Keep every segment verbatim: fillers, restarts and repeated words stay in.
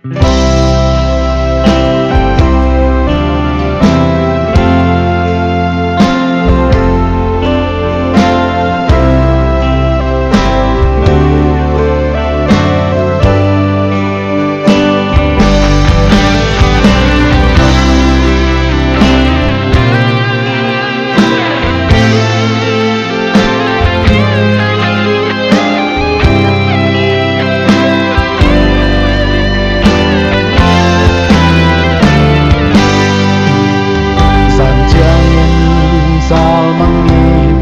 Zan ciangin zal mang in,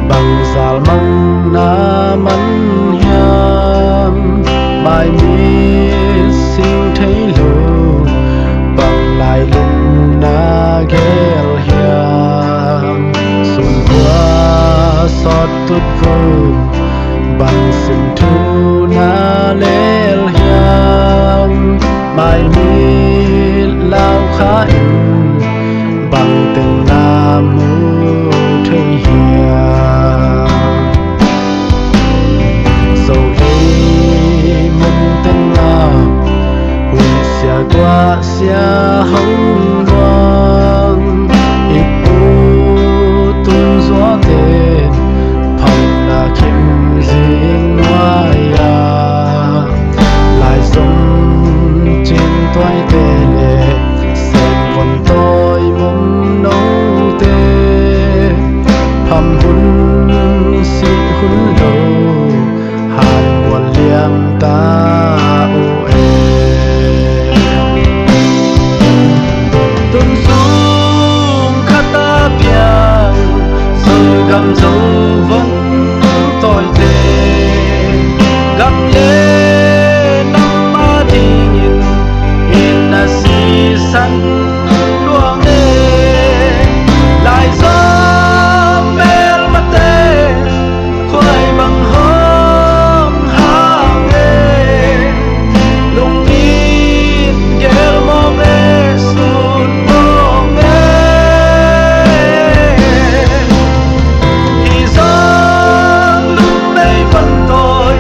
bang zal mang na man hiam? Maimit sing thei lo, bang lailung na gel hiam? Sun khua sawt tut vo, bang sim thu na lel hiam? Maimit lau kha in, bang teng na mu thei hiam? Zo ei mun teng ah, huih sia guah sia hong luang, i pu tun zuate phamna khim zing nuai-a, laizom cin tuaite le seng von tawi mum note, pham hun sih hun lo, han mual liam ta uh e. Tun sung khat a piang Zogam Zovon tawite, gam le nam adingin inn a sisan luang e. Laizom melmate, khuai bang hong hang e, lungin gel mawng e, sun mawng e. Hih zong lungmei von tawi,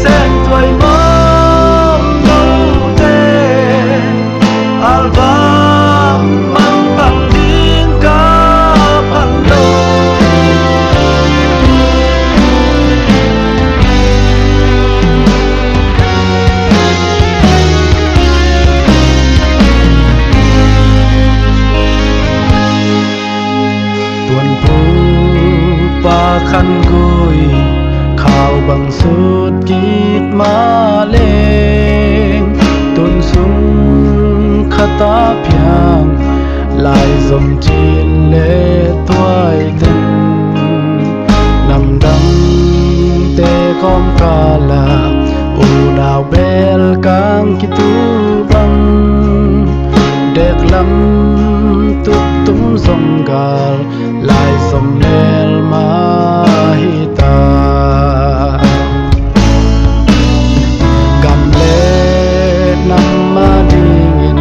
seng tuai mawng note, albam mang pang ding ka phan lo. Tuanphu pa khan gui, khau bang sut kik mah leng, tun sung khat a piang laizom cin le tuai teng, namdangte kawmkal ah unau bel kang kitu bang, deklam tuktum zong gal, laizom melma hi ta. Gam le nam adingin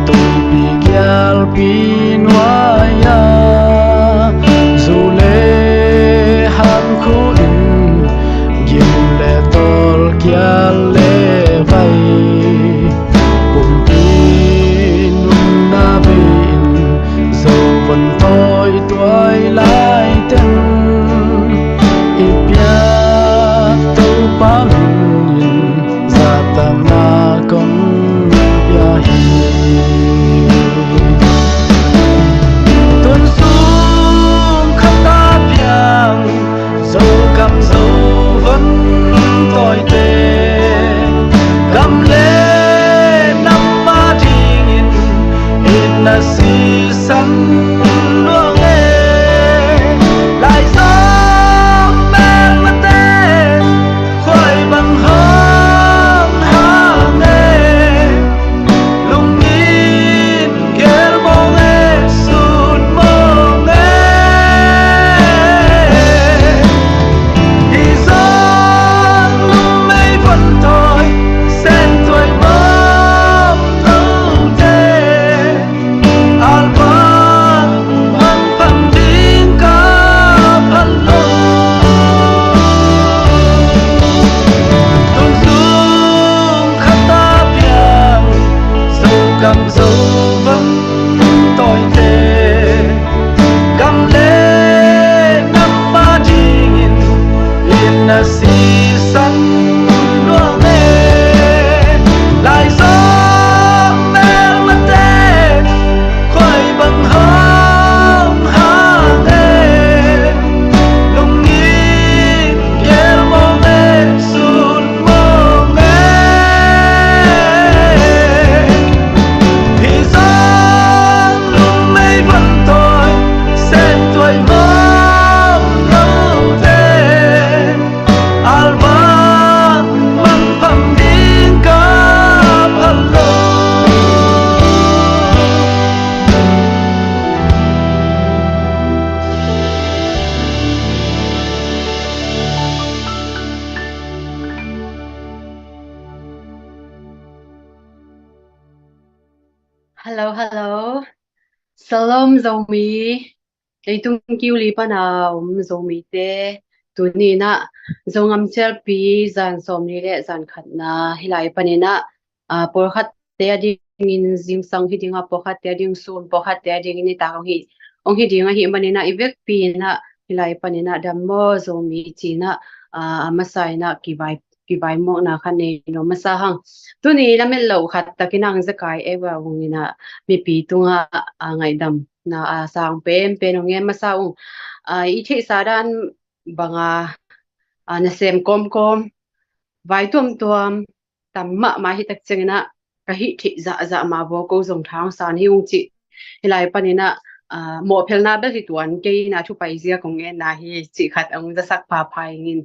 tuipi gialpi nuai-a, zu le han khu in, gim le tawl, kial le vai, pumpi nunna bei-in, Zovon tawi tuai lai teng, i piak Topa min in, zahtakna kong pia hi. Tun sung khat a piang Zogam Zovon tawite, gam le nam adingin inn a sisan luang e. Laizom melmate, khuai bang hong hang e, lungin gel mawng e, sun mawng e. Hih zong lungmei von tawi, seng tuai mawng note, albam Hello, hello. Shalom Zomi. Leitung kiuli pana om Zomite. Tuni inah Zongam Cialpi zan sawmli le zan khatna hilai paninah, ah, pawlkhatte a dingin zingsang hi dinga, pawlkhatte a ding sun, pawlkhatte a dingin i tak hong hi, hong hi ding ahi maninah i vekpi inah hilai paninah dam maw Zomi cinah, ah, a masa inah kivai kivaimawkna khat nei lo masa hang. Tuni lamet loh khat takin ang zekai ei va ung inah mipi tungah a ngaihdamna a sang penpen ung ngen masa ung. A, i theihsa dan banga, a, nasem kawmkawm vai tuamtuam tam mahmah hi tak cianginah ka hih theih zahzah mah vua ko zong thangsan hi ung cih hilai paninah, ah, mawhphelna bel hi tuan kei inah thupai zia kong ngenna hi cih khat hong zasak phapha ingin.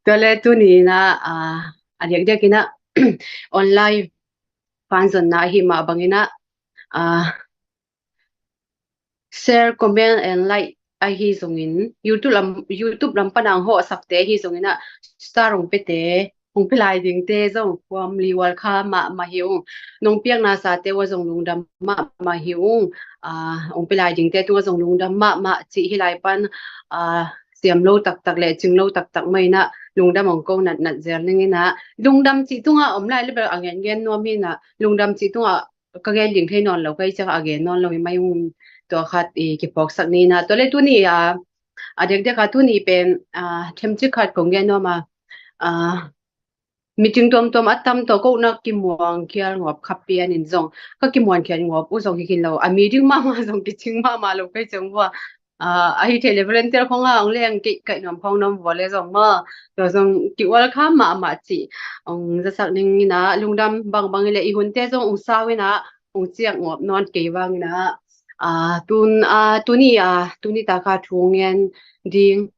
Tua le tuni inah, ah, a diakdiak inah online fanzonna ahi mah banginah, ah, share, comment and like ahi zongin YouTube lam, YouTube lam pana ang hawhsakte ahi zonginah star hong pete hong pilai dingte zong huam liwal kha mahmah hi ung. Nong piakna sate ua zong lungdam mahmah hi ung. Ah, hong pilai dingte tunga zong lungdam mahmah cih hilai pan, ah, siam lo taktak le cing lo taktak mah inah lungdam hong ko natnat zel ning inah lungdam cih tunga om lai le bel a ngen ngen nuam hi inah lungdam cih tunga ka gen ding thei nawn lo ka i ciang a gen nawn lo hi mai ung. Tua khat i kiphawksak ni inah tua le tuni a, a diakdiak a tuni pen, ah, themcik khat kong gen nuam a, ah, meeting tuamtuam a tam tawh kohna kimuang khial ngawp kha pianin zong ka kimuang khial ngawp uh zong hi khin lo a mi ding mahmah zong kicing mahmah lo ka i ciang vua. Ah, ahi thei le volunteer khong a ong leng kei kaih nuam khong nuam vua le zong maw tua zong ki welcome mahmah cih ong zasak ning inah lungdam bangbang ile i hunte zong ong sau inah ong ciak ngawp nawn kei vang inah, ah, tun, ah, tuni, ah, tuni taka thu ngen ding,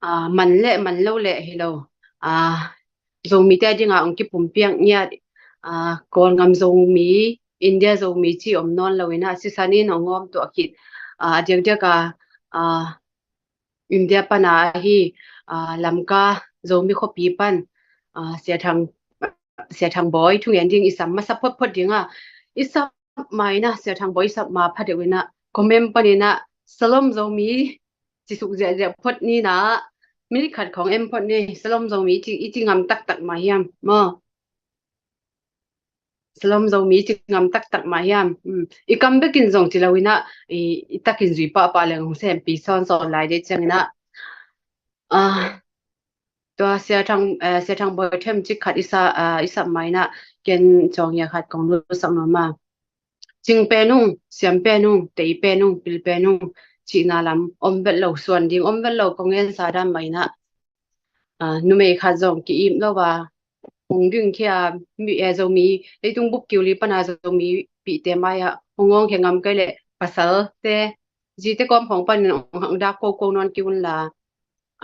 ah, man le man lo le hi lo, ah, Zomite a dinga ong kipumpiak ngiat, ah, Kawlngam Zomi, India Zomi ci om nawn lo inah sisan in ong awm tuah khit, ah, a diakdiak a, ah, India pana ahi, ah, Lamka Zomi khuapi pan, ah, Sia Thang, Sia Thang Bawi thungen ding i sam masa photphot dinga i sam ma inah Sia Thang Bawi i sam ma pha deuh inah comment pan inah Shalom Zomi ci suk ziahziah phot ni inah minit khat khong em phot ni Shalom Zomi i ci, i ci ngam taktak mah hiam maw? Shalom Zomi ci ngam taktak mah hiam? Um, i kam bekin zong ci lo inah i, i takin zui pahpah leng hong sempi sawnsawn lai dei ciang inah, ah, tua Sia Thang, eh, Sia Thang Bawi themcik khat i sa, ah, i sap ma inah ken cawngia khat kong lusak nuam a. Cing pen ung, siam pen ung, tei pen ung, pil pen ung cihna lam om vet lo, suan ding om vet lo kong ngensa dan mah inah, ah, numei khat zong ki-ip lo a hong ding khia mi, eh, Zomi leitung bup kiuli pana Zomi pihte mai-ah hong ngawng khia ngam kei leh pasalte zite kawm khawng panin hong hang dak koko nawn kei unla,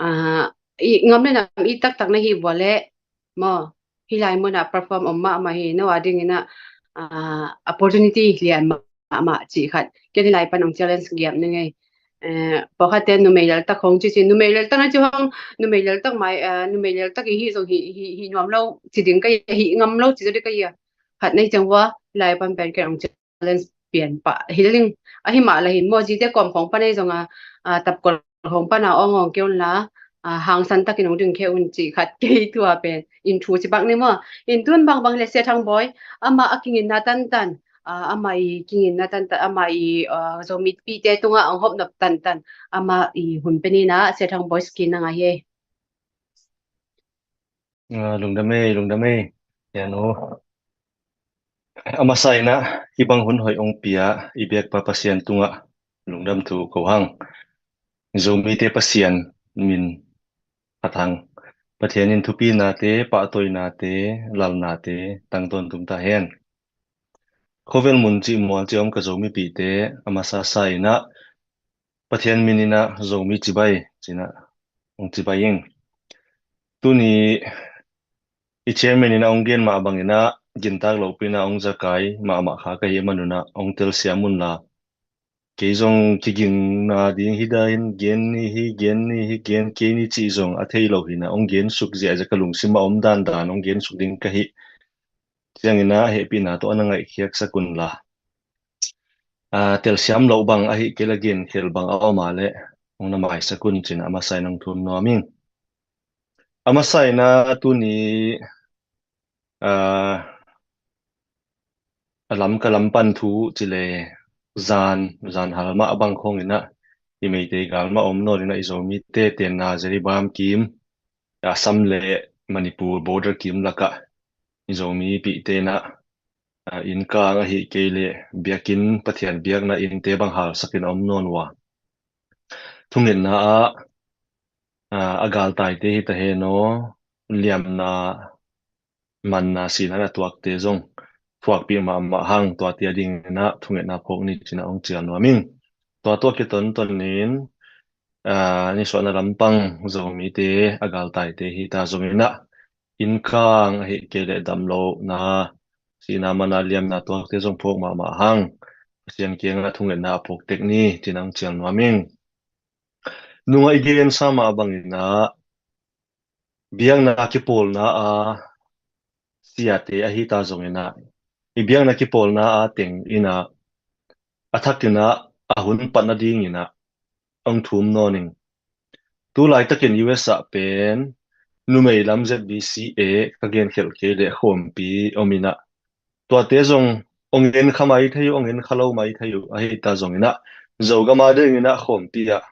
ah, i ngam le nam i taktak na hi vua leh maw, hih lai munah platform om mahmah hi, no a dinginah, ah, opportunity lian mahmah cih khat ken hih lai pan hong challenge giap ning ei. Eh, pawlkhatte numei leltak hong ci ci, numei leltak na ci hong, numei leltak mai, eh, numei leltak i hi zong hi, hi, hi nuam lo ci ding ka hi, hi ngam lo ci zong ding ka hi a. Khat nei ciang vua hih lai pan pen ken hong challenge pian pah hi ling. Ahi mah la hin maw, zite kawm khawng pan ei zong a, ah, tapkol khawng pana awng awng kei unla, ah, hangsan takin hong ding kei un cih khat kei tua pen in thu ci bak ni maw. In tun bangbang le Sia Thang Bawi ama a kinginna tantan, ah, ama i kinginna tantan, ama i, ah, Zomipihte tungah hong hopnop tantan ama i hun pen inah Sia Thang Bawi skin a ngai hi. Ah, lungdam ei, lungdam ei. Sia nu. A masa inah hih bang hun hoih hong pia i biakpa Pasian tungah lungdam thu ko hang. Zomite Pasian min phat hang. Pathian in thupinate, pahtawinate, lalnate tang tawntung ta hen. Khovel mun cih mual cih om ka Zomipihte a masa sa inah Pathian min inah Zomi cibai cinah hong cibai ing. Tuni i chairman inah hong gen mah banginah gintak lohpi inah hong zakai mahmah kha ka hih manunah hong telsiam unla, kei zong kigingna ding hi dahin gen ni hi, gen ni hi, gen kei ni cih zong a thei lo hinah hong gen suk ziahziah ka lungsim a om dandan hong gen suk ding ka hih. Cianginah hehpihna tawh a na ngaihkhiaksak unla. Aa, telsiam loh bang ahi kei le genkhelh bang a om a leh hong na maisak un ci-in a masa in hong thum nuam ing. A masa in a tuni, aa, a lam ka lam pan thu ci le zan, zan hal mah bang khawng in a i Meitei gal mah om nawn in a i Zomite tenna Jiribam kim, Assam le Manipur border kim lakah i Zomipihte in a, aa, innkang ahi kei le biakinn, Pathian biakna innte bang halsak in a om nawn uh a. Thungetna ah, aa, a galtaite hi ta hen aw, liamna manna sihna na tuakte zong thuakpih mahmah hang, tuate a ding in a thungetna phawk ni ci-in a hong cial nuam ing. Tua tawh kitonton in, aa, nisuahna lampang Zomite a galtaite hi ta zong in a, innkang ahi kei le damlohna, sihna manna liamna tuakte zong phawk mahmah hang, Pasian kiangah thungetna a phawk tek ni ci-in a hong cial nuam ing. Nung a i gensa mah bang in a, biakna kipawlna a siate ahi ta zong in a, i biakna kipawlna a teng in a, a thak in a, a hun pat nading in a hong thum nawn ing. Tu laitakin U S ah pen numei lam Z B C A ka genkhelh kei le khawmpi om in a, tuate zong hong en kha mai thei uh, hong en kha lo mai thei uh ahi ta zong in a, Zogam a ding in a khawmpi ah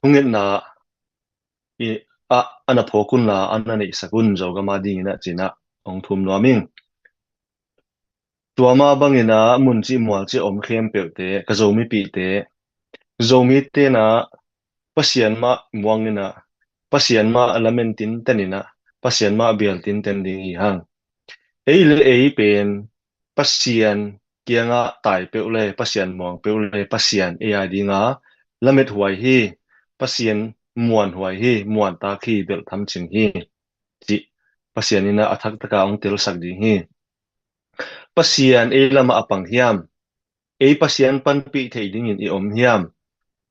thungetna i, a, a na phawk un la, a na neihsak un Zogam a ding in a ci-in a hong thum nuam ing. Tua mah bang in a mun cih mual cih om khempeuhte, ka Zomipihte, Zomite in a Pasian mah muang in a, Pasian mah lamen tinten in a, Pasian mah bial tinten ding hi hang. Ei le ei pen Pasian kiangah tai peuh le, Pasian muang peuh le, Pasian ei a ding a lamet huai hi, Pasian muan huai hi, muan tak hi, belh tham cing hi, cih Pasian in a, a thak tak a hong telsak ding hi. Pasian ei lam ah a pang hiam? Ei Pasian panpih theih dingin i om hiam?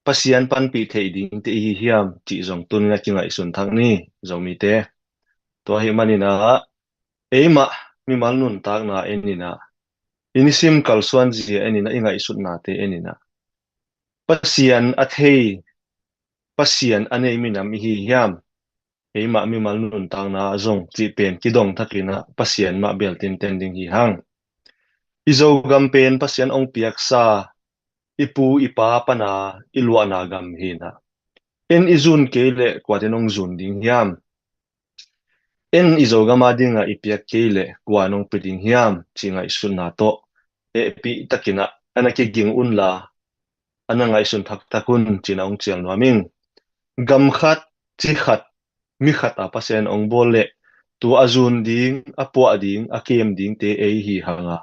Pasian panpih theih dingte i hi hiam cih zong tuni-in a kingaihsun thak ni, Zomite. Tua ahih manin a, eimah mimal nuntakna en in a, i nisim kalsuan zia en in a, i ngaihsutnate en in a, Pasian a thei, Pasian a nei minam i hi hiam? Eimah mimal nuntakna ah zong cih pen kidong thak in a, Pasian mah bial tinten ding hi hang. I Zogam pen Pasian hong piaksa, i pu i pa pan a i luahna gam hi in a, en i zun kei le kuate in hong zun ding hiam? En i Zogam a ding a i piak kei le kua in hong pia ding hiam cih ngaihsutna tawh, eh, hehpih tak in a, a na kiging un la, a na ngaihsun thakthak un ci-in a hong cial nuam ing. Gam khat, ci khat, mi khat a Pasian hong bawl le, tua a zun ding, a puah ding, a kem dingte ei hi hang a,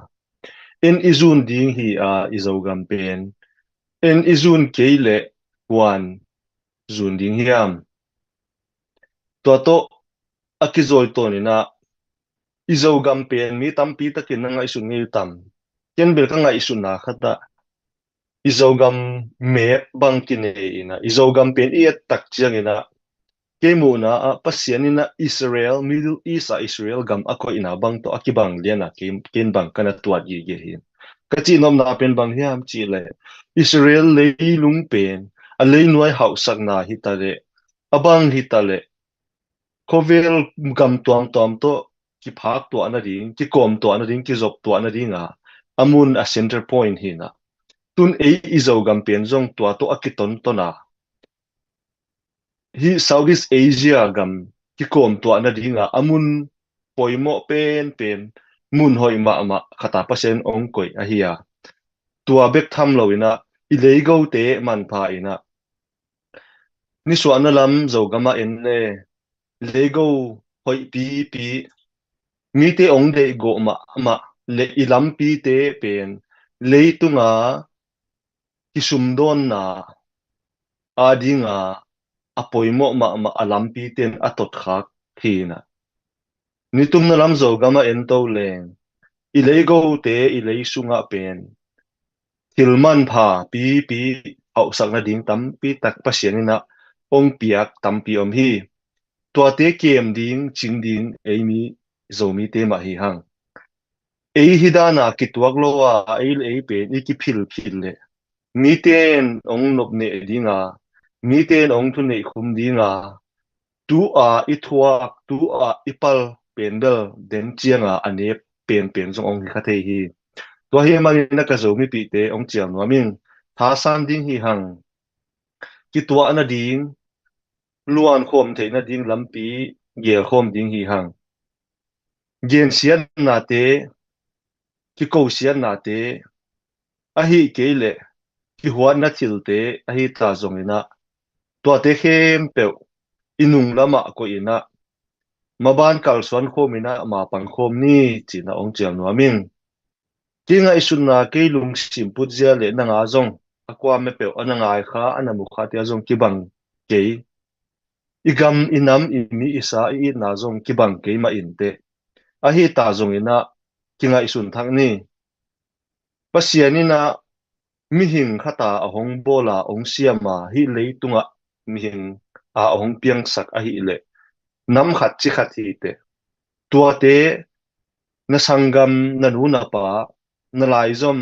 en i zun ding hi a, i Zogam pen en i zun kei le kua in zun ding hiam? Tua tawh a kizawi tawn in a, i Zogam pen mi tampi takin na ngaihsun ngei uh tam? Ken bel ka ngaihsutna khat ah i Zogam map bang kinei in a, i Zogam pen i et tak ciang in a, kei muhna ah Pasian in a Israel, Middle East ah Israel gam a koihna bang tawh a kibang lian a, ken, ken bang ka na tuat gige hi. Ka cihnopna pen bang hiam cih le, Israel leilung pen a leinuai hauhsakna hi ta le, a bang hi ta le, khovel gam tuamtuam tawh kiphak tuah nading, kikawm tuah nading, kizop tuah nading a, a mun, a center point hi in a, tun ei i Zogam pen zong tua tawh a kitonton a, hih Southeast Asia gam kikawm tuah nading a, a mun poimawh penpen, mun hoih mahmah khat a Pasian hong koih ahi a, tua bek tham lo in a, i leigote manpha in a, nisuahna lam Zogam ah en le, leigo hoih pipi, mite hong deihgawh mahmah le i lampite pen leitung a kisumdawnna a ding a, a poimawh mahmah a lampite in a totkhak hi in a, nitumna lam Zogam ah en to leng, i leigote i lei sung ah pen thil manpha pipi, hauhsak nading tampi tak Pasian in a hong piak tampi om hi. Tuate kem ding, cing ding ei mi Zomite mah hi hang. ei hi dana kituak lo a, ei le ei pen i kiphilphil leh mite in hong nopneh dinga, mite in hong thuneihkhum dinga, tu-a i thuak, tu-a i pal pen bel den cianga a nep penpen zong hong hi kha thei hi. Tua hi manin a ka Zomipihte hong cial nuam ing. Thasan ding hi hang. Kituah nading, luankhawm theih nading lampi gelkhawm ding hi hang. Gensiatnate, kikosiatnate, ahi kei leh kihuatna thilte ahi ta zongin ah, tuate khempeuh i nung lamah koih in ah, maban kalsuan khawm in ah mapang khawm ni, ci-in ah hong cial nuam ing. Kei ngaihsutna, kei lungsim putzia le nanga zong, a kuamah peuh a na ngai kha, a na mu kha tia zong kibang kei. I gam, i nam, i mi, i sa, i itna zong kibang kei mah inteh. Ahi ta zongin ah kingaihsun thak ni. Pasian in ah mihing khat a hong bawl a, hong siam a, hih leitungah mihing a hong piangsak ahih leh nam khat ci khat hi teh. Tuate, na sanggam, na nu na pa, na laizom,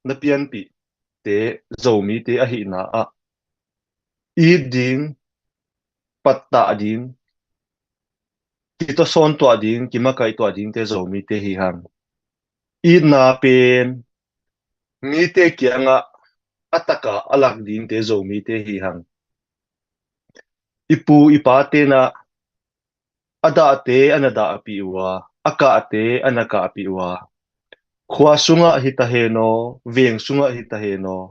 na pianpihte, Zomite ahihna ah it ding, pattah ding, kitawsawn tuah ding, kimakaih tuah dingte Zomite hi hang. Itna pen mite kiangah a taka a lak dingte Zomite hi hang. I pu i pate in ah a dahte a na dahpih uh a, a kahte a na kahpih uh a, khua sungah hi ta hen aw, veng sungah hi ta hen aw,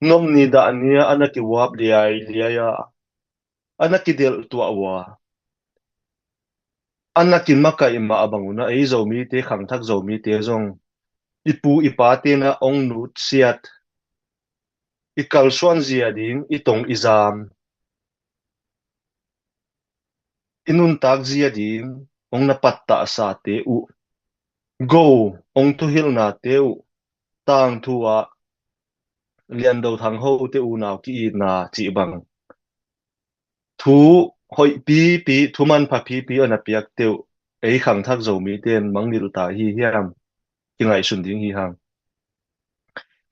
nopni dah ni-a a na kiuap liailiai a, a na kidelh tuah uh a, a na kimakaih mah a bang un ah, ei Zomite, khangthak Zomite zong i pu i pate in ah hong nutsiat, i kalsuan zia ding, i tong i zam, i nuntak zia ding hong na pattahsate uh, go hong thuhilhnate uh, tangthu ah Liando Thanghote unau ki-itna cih bang thu hoih pipi, thu manpha pipi a na piakte uh ei khangthak Zomite in mangngilh ta hi hiam? Kingaihsun ding hi hang.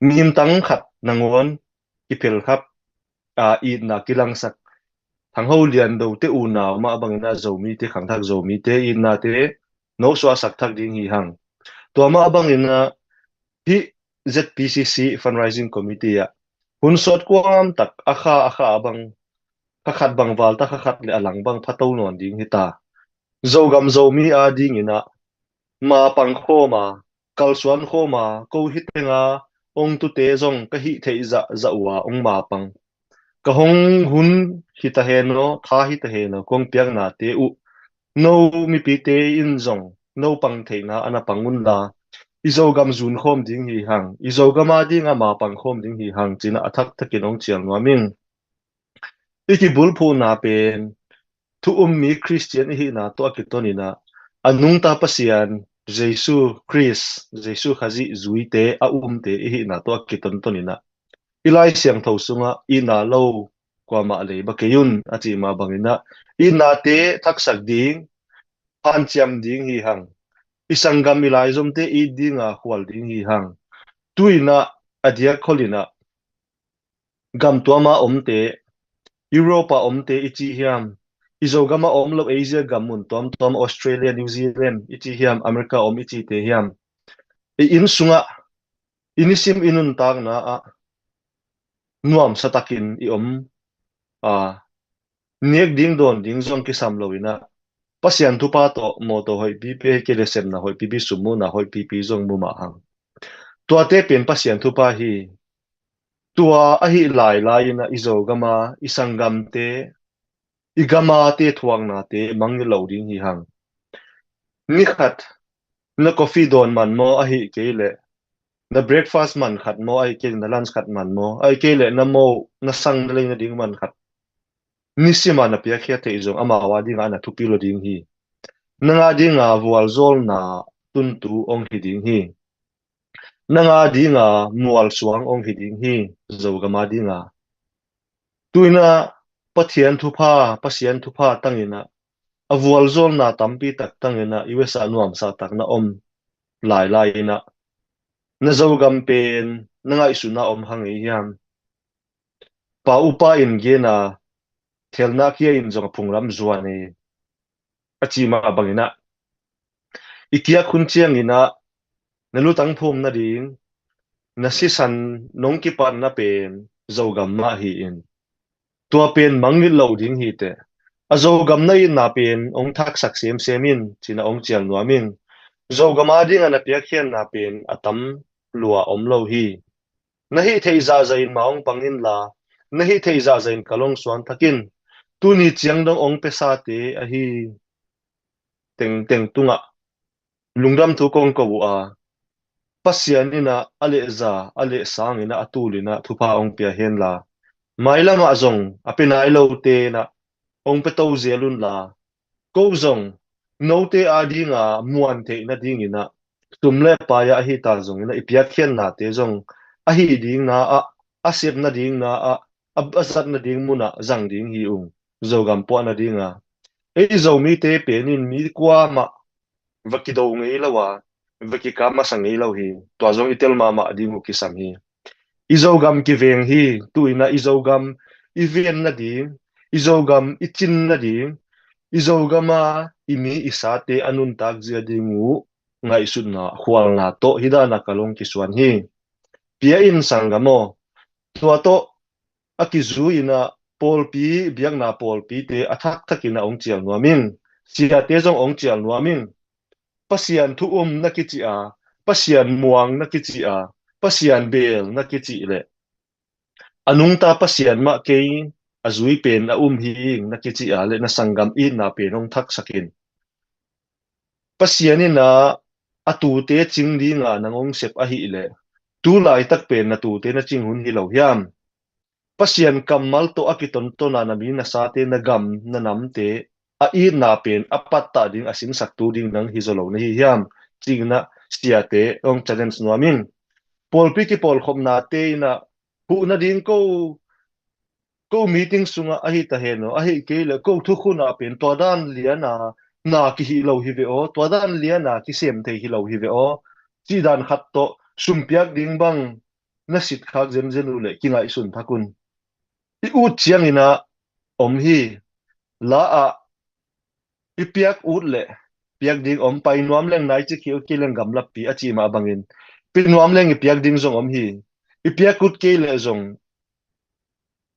Mihing tang khat nangawn kiphelkhap a, itna kilangsak Thangho Liandote unau mah bangin ah Zomite, khangthak Zomite itnate nosuahsak thak ding hi hang. Tua mah bangin ah hih Z P C C Fundraising Committee ah hun sawt kuam tak, a kha a kha a bang, kha khat bang val ta, kha khat le a lang bang phato nawn ding hi ta. Zogam Zomi a dingin ah mapang khawm a, kalsuan khawm a, ko hi teng a hong tute zong ka hih theih zahzah uh a hong mapang, ka hong hun hi ta hen aw, tha hi ta hen aw, kong piaknate uh no mipite in zong no pang theihna a na pang unla, i Zogam zun khawm ding hi hang, i Zogam a ding a mapang khawm ding hi hang, ci-in ah a thaktakin hong cial nuam ing. I kibulphuhna pen thu um mi Khristian i hihna tawh a kitonin ah, a nungta Pasian Jesu Khrist, Jesu Khazih zuite a umte i hihna tawh a kitontonin ah, i Lai Siangtho sungah itna lo kuamah leiba kei un a cih mah bangin ah, itnate thaksak ding, hanciam ding hi hang. I sanggam i laizomte it dinga khual ding hi hang. Tu-in ah a diak kholin ah gam tuama omte, Europa omte i ci hiam, i Zogama om lo Asia gam mun tuamtuam, Australia, New Zealand i ci hiam, America om i cite hiam, i inn sungah, i nisim i nuntakna ah nuamsa takin i om a, nek ding dawn ding zong kisam lo-in ah, Pasian thupha tawh mawtaw hoih pipi, kei le sepna hoih pipi, sum muna hoih pipi zong mu mah hang. Tuate pen Pasian thupha hi. Tua ahi lailai-in ah i Zogama, i sanggamte, i gamate thuaknate mangngilh lo ding hi hang. Ni khat na coffee dawn man maw, ahi kei leh na breakfast man khat maw, ahi kei leh na lunch khat man maw, ahi kei leh na mo, na sang na lei nading man khat nisima na piakkhiat theih zong amau a dingah a na thupi lo ding hi. Nang a dinga vualzawlna tuntu hong hi ding hi. Nang a dinga mualsuang hong hi ding hi, Zogam a dinga. Tu-in ah Pathian thupha, Pasian thupha tangin ah a vualzawlna tampi tak tangin ah U S A nuamsa tak na om. lailai in ah, na Zogam pen na ngaihsutna om kha ngei hiam? Pa upa in gen a, khelna kia in zong a phungram zuan hi, a ci mah bangin ah, i kiak hun ciangin ah na lutang phum nading, na sisan, nong kipatna pen Zogam mah hi in, tua pen mangngilh lo ding hi teh. A Zogam na itna pen hong thaksak semsem in, ci-in ah hong cial nuam ing. Zogam ading a na piakkhiatna pen a tam lua om lo hi. Na hih theih zahzah in ma hong pang inla, na hih theih zahzah in kal hong suan thak in. Tuni ciang dong hong piasate ahi tengteng tungah lungdam thu kong ko uh a, Pasian in ah a lehza a lehsang in ah a tul in ah thupha hong pia henla, mailam ah zong a pia nai lote in ah hong pia to zel unla, ko zong note ading a muan theih nadingin ah, sum le pai ah ahi ta zongin ah, i piakkhiatnate zong a hih ding na ah, a sep nading na ah, a, a zat nading mun ah zang ding hi ung, Zogam puah nading a. Ei Zomite pen in mi kuamah va kido ngei lo a, va kikap masa ngei lo hi. Tua zong i tel mahmah ding uh kisam hi. I Zogam kiveng hi. Tu-in ah i Zogam i ven nading, i Zogam i cin nading, i Zogam a i mi i sate a nuntak zia ding uh ngaihsutna, khualna tawh hih dan a kal hong kisuan hi. Pia in, sanggam aw, tua tawh a kizui in ah pawlpi, biakna pawlpite a thakthak in ah hong cial nuam ing. Siate zong hong cial nuam ing. Pasian thu um na kici a, Pasian muang na kici a, Pasian beel na kici leh, a nungta Pasian mah kei a zui pen a um hi ing na kici a leh, na sanggam itna pen hong thaksak in. Pasian in ah a tute cing ding a nang hong sep ahih leh, tu laitak pen na tute na cing hun hi lo hiam? Pasian kammal tawh a kitonton a na mi na sate, na gam na namte a itna pen a pattah ding, a sinsaktu ding nang hi zaw lo na hi hiam? Ci-in ah siate hong challenge nuam ing. Pawlpi kipawlkhopnate in ah huh nading, ko, ko meeting sungah ahi ta hen aw, ahi kei leh ko thukhun ah pen tua dan lian a na kihih lo hi ve aw, tua dan lian a kisem thei hi lo hi ve aw, cih dan khat tawh sumpiak ding bang na sitkhak zenzen uh leh kingaihsun thak un. I ut ciangin ah om hi. La ah i piak ut leh piak ding om, pai nuam leng nai cik hi, ut kei leng gamlapi, a cih mah bangin, pi nuam leng i piak ding zong om hi. I piak ut kei leh zong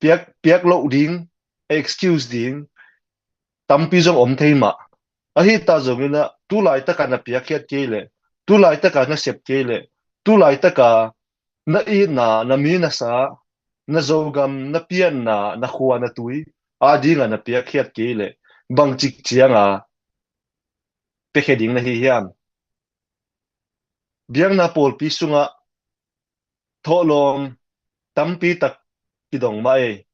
piak, piak loh ding, excuse ding tampi zong om thei mah. Ahi ta zongin ah tu laitak a na piakkhiat kei leh, tu laitak a na sep kei leh, tu laitak a na itna, na mi na sa, na Zogam, na pianna, na khua na tui ading a na piakkhiat kei leh, bangcik ciang a piakhia ding na hi hiam? Biakna pawlpi sungah thawhlawm tampi tak kidong mah ei.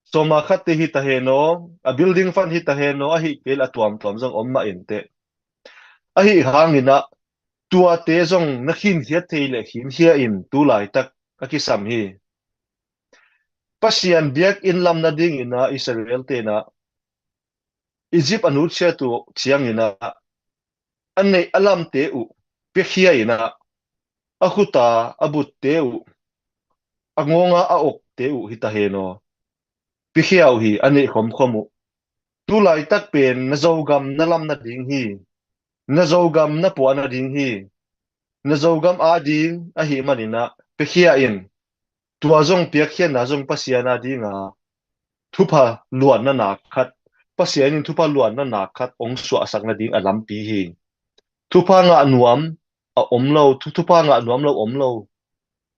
Sawma khatte hi ta hen aw, a building fund hi ta hen aw, ahi kei leh a tuamtuam zong om mah inteh. Ahi hangin ah tuate zong na khinkhiat thei leh khinkhia in, tu laitak a kisam hi. Pasian biakinn lam nadingin ah Israel-te in ah Egypt a nutsiat uh ciangin ah a neih a lamte uh piakhia in ah, a khuta a butte uh, a ngawnga a okte uh hi ta hen aw, piakhia uh hi, a neih khomkhom uh. Tu laitak pen na Zogam na lam nading hi, na Zogam na puah nading hi, na Zogam ading ahih manin ah piakhia in. Tua zong piakkhiatna zong Pasian ading a thupha luanna nak khat, Pasian in thupha luanna nak khat hong suahsak nading a lampi hi. Thupha ngah nuam a om lo, thu, thupha ngah nuam lo om lo.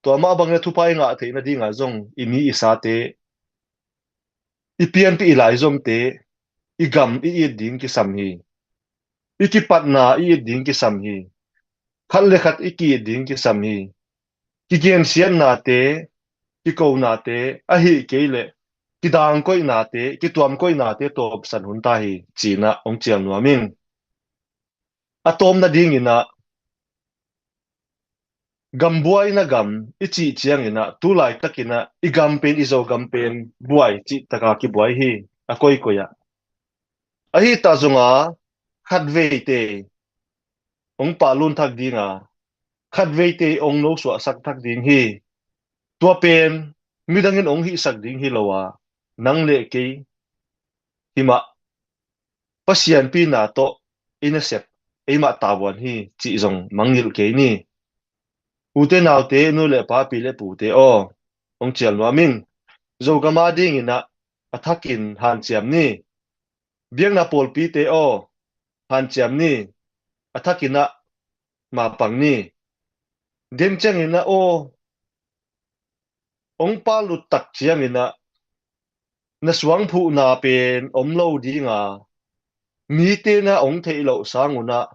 Tua mah bangin ah thupha i ngah theih nading a zong i mi i sate, i pianpih i laizomte, i gam i it ding kisam hi. I kipatna i it ding kisam hi. Khat le khat i ki-it ding kisam hi. Kigensiatnate, kikonate, ahi kei leh kidangkoihnate, kituamkoihnate tawpsan hun ta hi, ci-in ah hong cial nuam ing. A tawpna dingin ah, gam buaina gam i cih ciangin ah, tu laitakin ah i gam pen, i Zogam pen buai cih taka kibuai hi, a koikoi ah. Ahi ta zong a, khatveite hong pahlun thak ding a, khatveite hong nosuahsak thak ding hi. Tua pen midangin hong hihsak ding hi lo a, nang le kei hi mah, Pasian pina tawh i nasep eimah tavuan hi cih zong mangngilh kei ni. Ute naute, nu le pa, pi le pute aw, hong cial nuam ing. Zogam a dingin ah a thakin hanciam ni. Biakna pawlpite aw, hanciam ni. A thakin ah mapang ni. Den ciangin ah aw, hong palut tak ciangin ah na suangphuhna pen om lo ding a, mite na hong theih loh sangun ah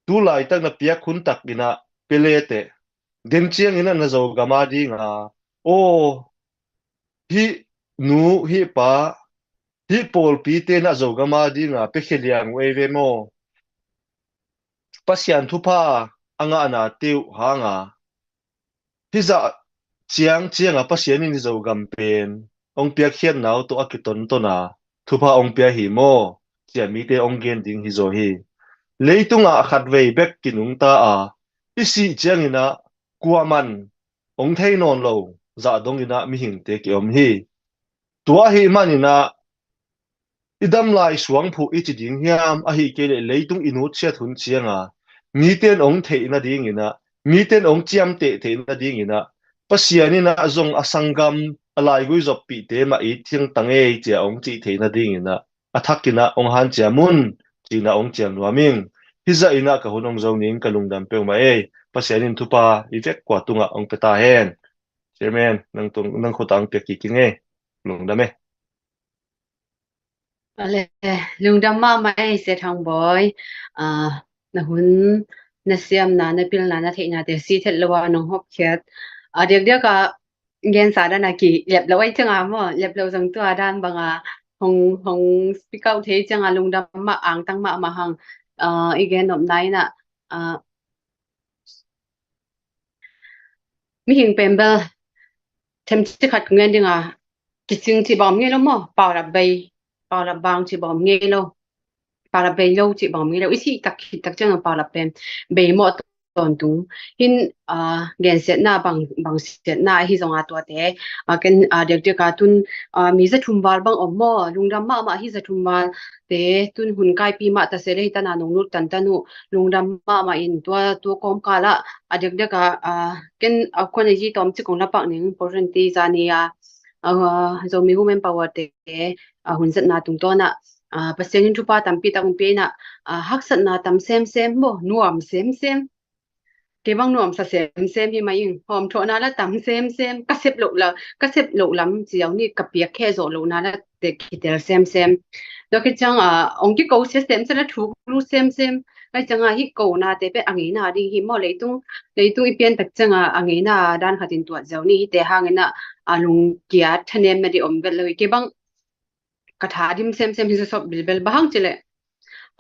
tu laitak na piak hun takin ah pia leteh, den ciangin ah na Zogam a ding a, aw, hih nu, hih pa, hih pawlpite na Zogam a ding a piakhia liang uh ei ve maw? Pasian thupha a ngahnate uh hang a, hih zah ciang ciang a Pasian in Zogam pen hong piakkhiatna uh tawh a kitonton a, thupha hong pia hi maw, ci-a mite hong gen ding hi zaw hi. Leitungah khatvei bek kinungta a, i sih ciangin ah kuaman hong thei nawn lo zah dongin ah mihingte ki-om hi. Tua ahih manin ah i dam lai suangphuh i ci ding hiam, ahih kei leh leitung i nutsiat hun ciang a mite in hong theih nadingin ah, mite in hong ciamteh theih nadingin ah, Pasian in ah zong a sanggam, a laigui zoppihte mah it thiangtang ei, ci-a hong cih theih nadingin ah a thakin ah hong hanciam un, ci-in ah hong cial nuam ing. Hih zah in ah ka hun hong zo ning, ka lungdam peuhmah ei. Pasian in thupha i vek kua tungah hong pia ta hen. Chairman, nang tung, nang khut ah hong pia kik ing ei. Lungdam ei. Ale, lungdam mahmah ei, Sia Thang Bawi. Ah, na hun, na siamna, na pilna, na theihnate sithet lo a nong hopkhiat. Ah, diakdiak a gensa dan a kilep lo ahih ciang a maw, lep lo zong tua dan bang a hong, hong speak out thei ciang a lungdam mah, angtang mahmah hang. Ah, i gen nopna in ah, ah, mihing pen bel themcik khat ka ngen ding a, kicing cih bang om ngei lo maw, paulap bei, paulap bang cih bang om ngei lo, paulap bei lo cih bang om ngei lo, i sih tak khit tak ciang a paulap pen bei mawh tawntung. Hin, ah, gensiatna bang, bang siatna ahi zong a tuate, ah, ken, ah, diakdiak a tun, ah, mi za thum val bang om maw, lungdam mahmah hi, za thum val te tun hun kaipi mah ta se le hi tan a nong lut tantan uh, lungdam mahmah in tua, tua kawmkal ah, a diakdiak a, a, ken a kuan a yi tawm cik kong lapak ning, Porinti zani a, a, Zomi Women Power te, a, hun zatna tungtawn ah, a, Pasian in thupha tampi tak hong pia in ah, a, haksatna tam semsem maw, nuam semsem. Kei bang nuamsa semsem hi mah ing, hawmthawhna la tam semsem, ka sep loh la, ka sep loh lam ci zong ni, ka piak khia zawh lohna la te kitel semsem. Tua khit ciang a, hong kiko sia semsem la thuk lut semsem. Ai ciang a, hih konate pen a ngeina ding hi maw, leitung, leitung i pian tak ciang a, a ngeina dan khat in tuat ziau ni, hihte hangin ah, a lungkia thanemna ding om vet lo hi. Kei bang ka tha dim semsem hi zawsop bilbel, bang hang ci leh,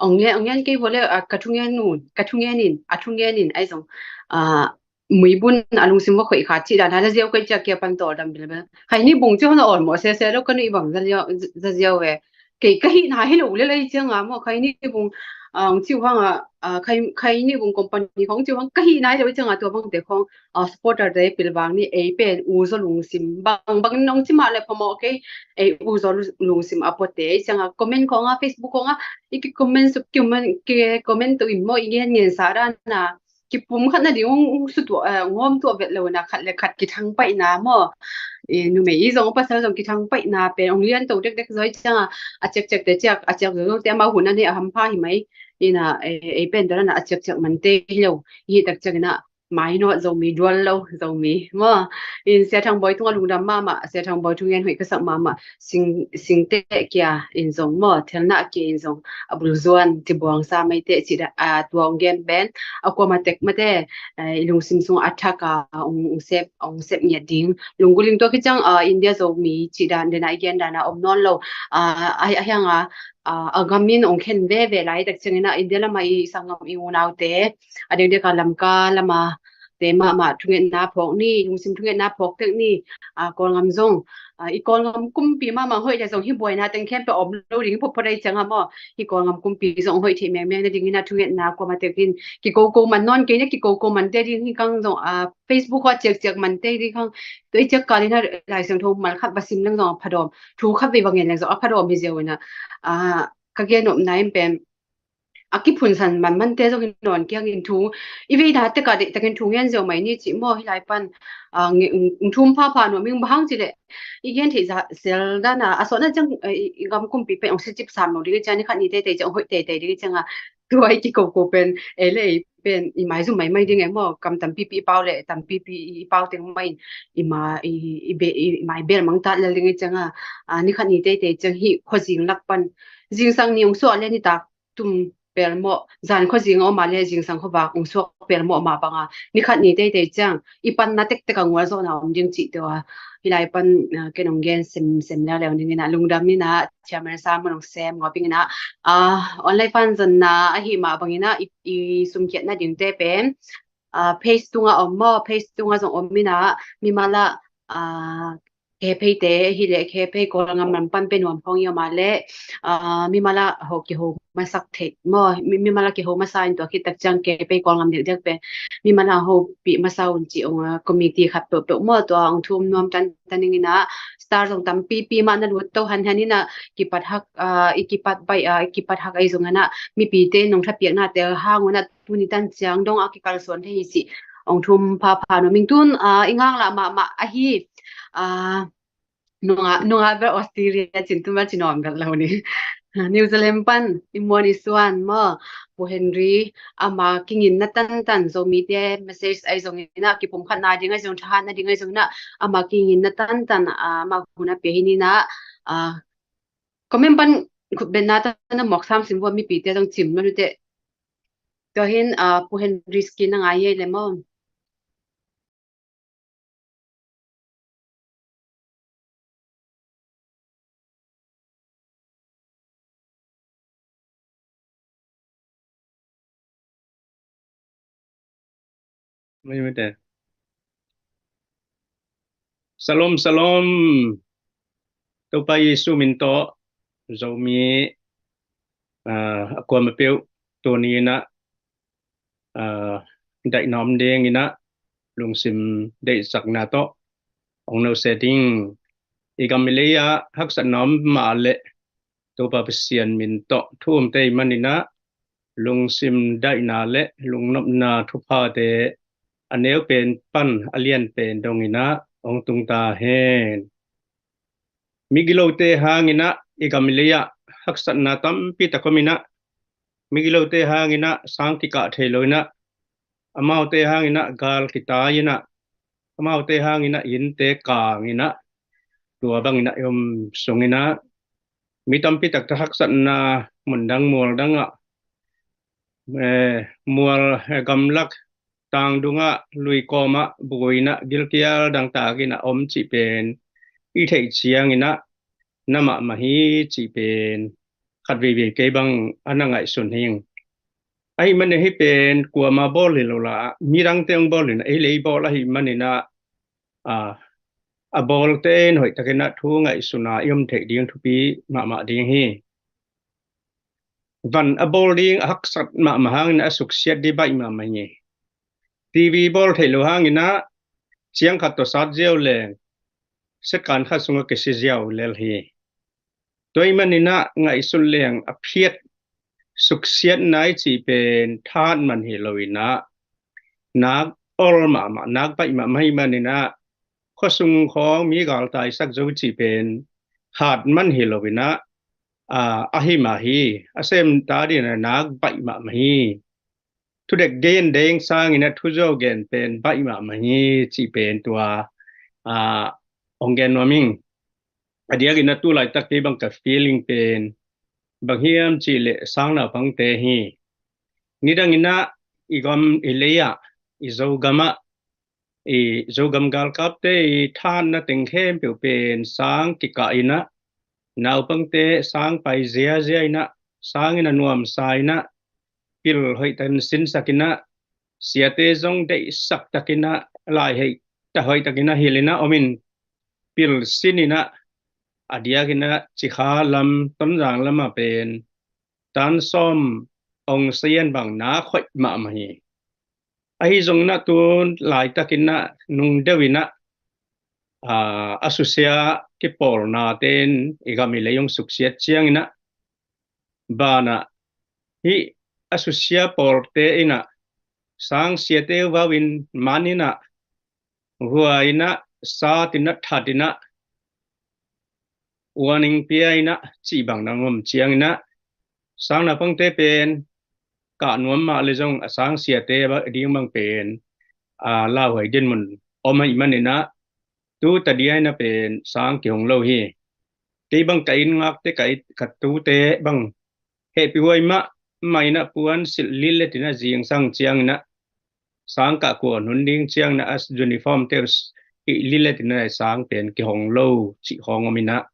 ong ngen, ong ngen kei vua le, a, ka thungen un, ka thungen in, a thungen in, ai zong, a, muibun a lungsim va khoih kha cih dan a, zaziau kei ciak kia pan tawldam bilbel. Khaini bung ci hon a awlmawh sese lo, ka nuih bang zaziau, zaziau ve. Kei ka hihna hi lo le lai ciang a maw, khaini bung, a, ong ci hang a, a, khai, khaini bung company khong ci hang ka hihna hi lo ciang a, tua bangte khong, a, supporter te pilvang ni, ei pen u zaw lungsim, bang, bang nong ci mah le phamawh kei, ei u zaw lu-, lungsim a puate, ei ciang a comment khong a, Facebook khong a, i ki comment suk, ki comment, ki comment tu in maw, i ngen ngen sa dan a, kipum khat na ding ung, ung su tuah, eh, ngawm tuah vet lo na, khat le khat kithang paihna maw. Eh, numei i zong pasal zong kithang paihna pen ong lian to dekdek zaw i ciang a, a ciakciak te ciak, a ciak zo zo te amau hun a nei a hampha hi mai. Ina, eh, ei pen dara na a ciakciak man te hi lo. Hi tak ciak ina, mai nawt Zomi dual lo, Zomi maw. In Sia Thang Bawi tungah lungdam mahmah, Sia Thang Bawi thungen hoih ka sak mahmah. Sing, singte kia in zong maw, thelna kia in zong, a bul zuan, ci buang sa mai te, ci da, a, tua ong gen ben, a kua ma tek ma te, eh, i lungsim sung a thak a, ong, ong sep, ong sep ngiat ding. Lunggulh ing tua khit ciang, a, India Zomi, ci dan, dena i gen dan a om nawn lo. A, a, a hiang a, a, a gam in ong khen veve lai, tak ciang ina India lama i sanggam i unaute, a dek dek a Lamka lama, te mahmah thungetna phawk ni, lungsim thungetna phawk tek ni. A, Kawlgam zong, a, i Kawlgam kumpi mahmah hoih le zong hih buaina teng khempeuh om lo ding hi photphot ahih ciangin maw, hih Kawlgam kumpi zong hoih theih mengmeng nadingin a thungetna kuamah tekin kikoko man nawn kei ni, kikoko man te ding hi kang zong, a, Facebook ah ciakciak man te ding kang, tua i ciak kalin a Lai Siangtho mal khat va sim leng zong a phadawm, thu khat vei va ngen leng zong a phadawm hi ziau in a, a, ka gen nopna in pen a kiphunsan manmante zong hi nawn kiangin thu i veina tekah deihtakin thu ngen ziau mai ni cih maw. Hih lai pan, a, nge-, ung, ung thum phapha nuam ing, bang hang cih leh i gen theih zah sel dan a, a sawtna ciang, a, i, i gam kumpi pen ong sicip sam lo ding i ciang, ni khat ni teitei ciang hoih teitei ding i ciang a, tua i kikoko pen ei le ei pen i maizum maimai ding e maw. Kam tampipi i pau le tampipi i pau teng mah in i ma i, i, be, i, i mai bel mangtat lel ding i ciang a, a, ni khat ni teitei ciang hih khuazing lak pan zingsang ni ong suah le nitak tum pelmawh, zan khuazing a om a le zingsang khuavak ong suak pelmawh mah bang a, ni khat ni teitei ciang i panna tektek a ngualzawhna om ding cih tua hih lai pan, a, ken ong gen sem, sem leuleu ding in a, lungdam in a, Chairman Sam mun ong sem ngawping in a, a, online fan zonna ahi mah bang in a, i, i sumkhiatna dingte pen, a, page tunga om maw, page tunga zong om in a, mimal a, a, Khepeite hi le, Khepei Kawlgam lam pan pen nuam khawng i om a le, a, mimal a ho kiho masak theih maw, mi, mimal a kiho masa in tua khit tak ciang Khepei Kawlgam diakdiak pen mimal a hopih masa un cih ong, a, committee khat peuhpeuh maw, tua ong thum nuam tantan ing in a, star zong tampipi mah na lut to hanhan in a, kipat hak, a, i kipat baih a, i kipat hak ahi zong in a, mipite nong thapiaknate hang un a, tuni tan ciang dong a kikalsuan thei hi cih ong thum phapha nuam ing. Tun, a, i ngaklah mahmah ahi, a, nungah, nungah bel Australia cin tun bel ci nuam bel lo ni. New Zealand pan i muan i suan maw, Pu Henry, ama kinginna tantan Zomite message ahi zong in a, kipumkhatna ding ahi zong, thahatna ding ahi zong in a, ama kinginna tantan, a, ama hun a pia hi ni in a, a, comment pan khutbetna tan a mawk sam sim vua, mipite zong cim lo ni teh. Tua hin, a, Pu Henry skin a ngai hi le maw. Mai, mai te. Shalom, shalom. Topa Jesu min tawh Zomi, ah, a kuamah peuh tuni in a, ah, daihna om ding in a, lungsim deihsakna tawh ong nosia ding. I gam i lei ah haksatna om mah leh Topa Pasian min tawh thu om tei man in a, lungsim daihna le lungnopna thuphate a neu pen pan a lian pen dong in a ong tung ta hen. Migilote hang in a i gam i lei ah haksatna tampi tak om in a, migilote hang in a sang kikah thei lo in a, amaute hang in a gal kitai in a, amaute hang in a innte kang in a, tua bang in a i om sung in a, mi tampi tak tawh haksatna mun dang mual dang ah, eh, mual, eh, gamlak tang dung ah, lui kawm ah, buai in a, gilkial dangtak in a om cih pen i theih ciang in a, na mahmah hi cih pen khat veivei kei bang a na ngaihsun hi ing. Ahih manin hih pen kuama bawl hi lo la, midangte hong bawl hi in a, ei le ei bawl ahih manin a, a, a bawlte in hoih takin a thu ngaihsun a i om theih ding thupi mahmah ding hi. Van a bawl ding a haksat mahmah hangin a suksiat ding baih mahmah hi. T V bawl theih lo hangin a ciang khat tawh sat ziau leng, second khat sungah kisi ziau lel hi. Tua ahih manin a ngaihsun leng a phiat, suksiatna i cih pen thahat man hi lo in a, nak ol mahmah, nak baih mahmah ahih manin a, khuasung khawng mi galtaisak zo i cih pen hat man hi lo in a, a, ahi mah hi, a sem ta ding a nak baih mahmah hi. Thudek gen deng sangin a thuzo gen pen baih mahmah hi cih pen tua, a, ong gen nuam ing. A diakin a tu laitak kei bang ka feeling pen bang hiam cih leh sang naupangte hi. Nidang in a i gam i lei ah, i Zogam ah, i Zogam galkapte i thahatna teng khempeuh pen sang kikah in a, naupangte sang pai ziazia in a, sang in a nuamsa in a, pil hoih takin sinsak in a, siate zong deihsak takin ah, lai hei ta hoih takin ah hilh in ah om in, pil sin in ah, a diakin ah Cikha lam, Tonzang lam ah pen tan sawm ong sayan bang nak hoih mahmah hi. Ahi zongin ah tun laitakin ah nung deuh in ah, aa, a susia kipawlnate in i gam i lei hong suksiat ciangin ah, banah hih a susia pawlte in ah sangsiate vau in man in ah, hua in ah, sat in ah, that in ah, warning pia in ah, cih bang nang om ciangin ah, sang naupangte pen kah nuam mah le zong a sangsiate ba-, ding bang pen, aa, lauhuai dinmun om ahih manin ah, tu tadia in ah pen sang kihong lo hi. Kei bang ka inn ngakte, ka it-, ka tute bang hehpihhuai mahmah in ah puan silh lilet in ah zingsang ciangin ah, sang kah kuan hun ding ciangin ah, a uniform te uh s-, silh lilet in ah sang pen kihong lo cih khawng om in ah,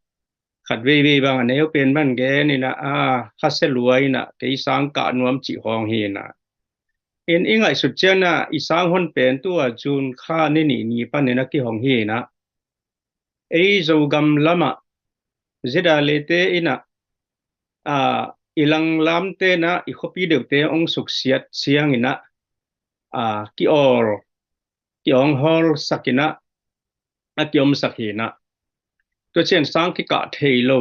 khat veivei bang a neu pen bang gen in ah, a, khasia lua in ah, kei sang kah nuam cih khawng hi in ah. In i ngaihsut ciangin ah, i sang hon pen tua June kha ni nih ni panin ah kihong hi in ah, ei Zogam lamah ZRA te in ah, aa, i langlamte in ah, i khuapi deuhte hong suksiat ciangin ah, aa, ki-awl, ki-awnghawl sak in ah, a kiomsak hi in ah, tua ciang sang kikah thei lo.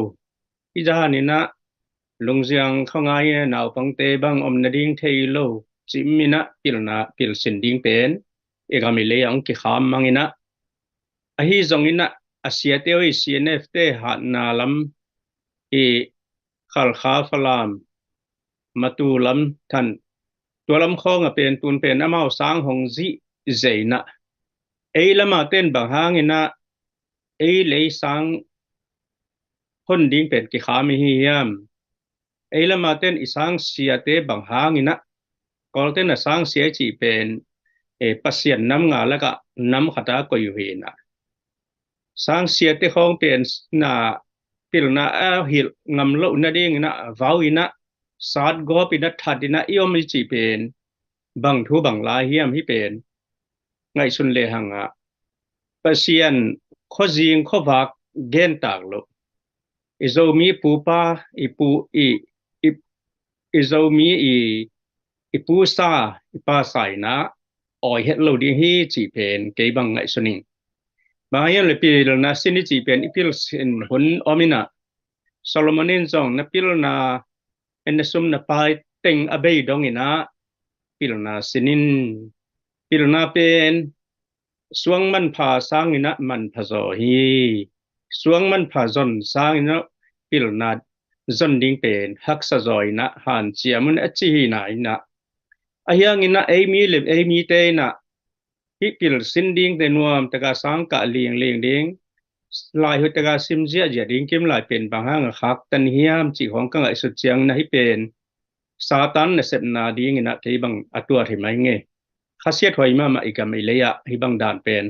Hih zah in ah, Lungziang khawngai naupangte bang om nading thei lo, cih in ah pilna, pil sin ding pen i gam i lei ah hong kikham mang in ah, ahi zongin ah, a siate uh i CNF te hatna lam, i Khalkha, Falam, Matu lam, Than, tua lam khawng ah pen tun pen amau sang hong zihzia in ah, ei lam a ten bang hangin ah ei lei sang hon ding pen kikham i hi hiam? Ei lam a ten i sangsiate bang hangin ah, Kawlte'n a sangsia i cih pen, eh, Pasian nam nga lakah nam khat a koih uh hi in ah, sangsiate khawng pen na pilna a hilh ngam loh nadingin ah vau in ah, satgawp in ah, that in ah i om i cih pen bang thu bang lai hiam? Hih pen ngaihsun lehang ah, Pasian khuazing khuavak gentak loh, i Zomi pupa, i pu, i, i, i Zomi i, i pusa, i pasa in ah awi het lo ding hi cih pen kei bang ngaihsun ing. Bang hiam leh pilna sin i cih pen i pil sin hun om in ah, Solomon in zong na pilna, en na sum na pai teng a bei dong in ah pilna sin in. Pilna pen suang manpha sangin ah manpha zaw hi. Suang manpha zon sangin ah pilna zon ding pen haksa zaw in ah hanciam un a ci hi na in ah. Ahi hangin ah ei mi le ei mite in ah hih pil sin dingte nuam taka sang kah lingling ding, lai hoih taka sim ziahziah ding kim lai pen bang hang a khaktan hiam cih khawng ka ngaihsut ciangin ah hih pen Satan nasepna dingin ah kei bang a tuat hi mai ngei. Khasiat huai mahmah i gam i lei ah hih bang dan pen.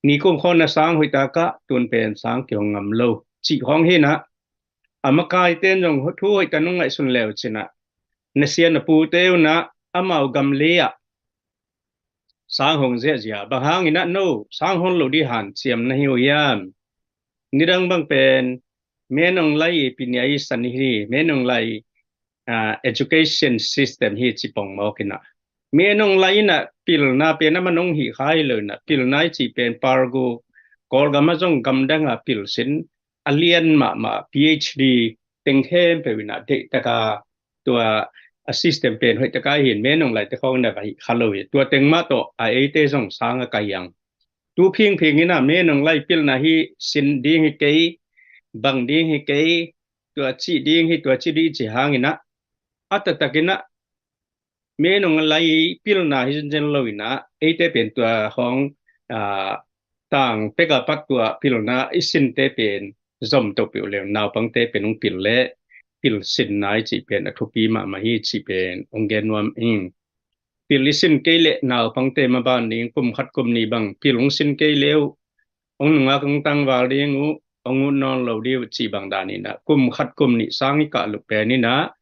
Nikum khawng na sang hoih takah tun pen sang kihong ngam lo cih khawng hi in ah, a makaite'n zong thu hoih takin hong ngaihsun le uh cin ah, na sia na pute uh in ah amau gam lei ah sang hong ziahziah, bang hangin ah no sang hong lo ding hanciam na hi uh hiam? Nidang bang pen Min Aung Hlaing i pinia i san hi, Min Aung Hlaing, ah, education system hi ci pongmawk in ah, Min Aung Hlaing in ah pilna pen a man hong hih kha hi lo in ah, pilna i cih pen palgu, Kawlgam ah zong gamdang a pil sin a lian mahmah PhD teng khempeuh in ah deih taka tua a system pen hoih taka hi in, Min Aung Hlaing te khawng in ah va hih kha lo hi. Tua teng mah tawh a eite zong sang a kai ang. Tu phingphing in ah Min Aung Hlaing pilna hi, sin ding hi kei, bang ding hi kei, tua cih ding hi, tua cih ding hi ci hangin ah, a taktak in ah Min Aung Hlaing pilna hi zenzen lo in ah, eite pen tua khawng, ah, tang pek a pat tua pilna i sinte pen zom to peuh leng naupangte pen hong pil leh pil sinna i cih pen a thupi mahmah hi cih pen hong gen nuam ing. Pil i sin kei leh naupangte maban ding kum khat kum nih bang pil hong sin kei leh uh, hong nungak hong tangval ding uh, hong ut nawn lo ding uh cih bang dan in ah, kum khat kum nih sang i kah loh pen in ah,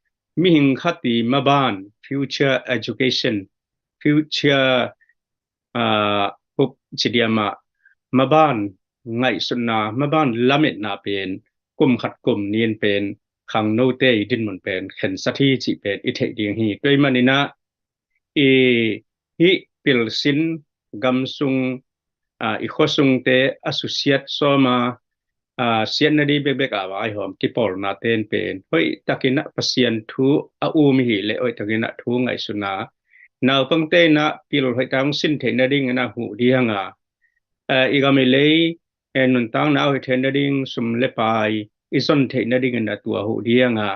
mihing khat i maban future education future, ah, hope ci diam ah, maban ngaihsutna, maban lametna pen kum khat kum nih pen khangnote i dinmun pen khensat hi cih pen i theih ding hi. Tua ahih manin ah i hih pilsin gam sung, ah, i khua sungte a susiat sawm a, ah, siatna ding bekbek a vaihawm kipawlna ten pen hoih takin ah Pasian thu a um hi leh hoih takin ah thu ngaihsutna, naupangte in ah pil hoih tak hong sin theih nadingin ah huh ding a, ah, i gam i lei, eh, nuntakna a hoih theih nading sum le pai i zon theih nadingin ah tua huh ding a,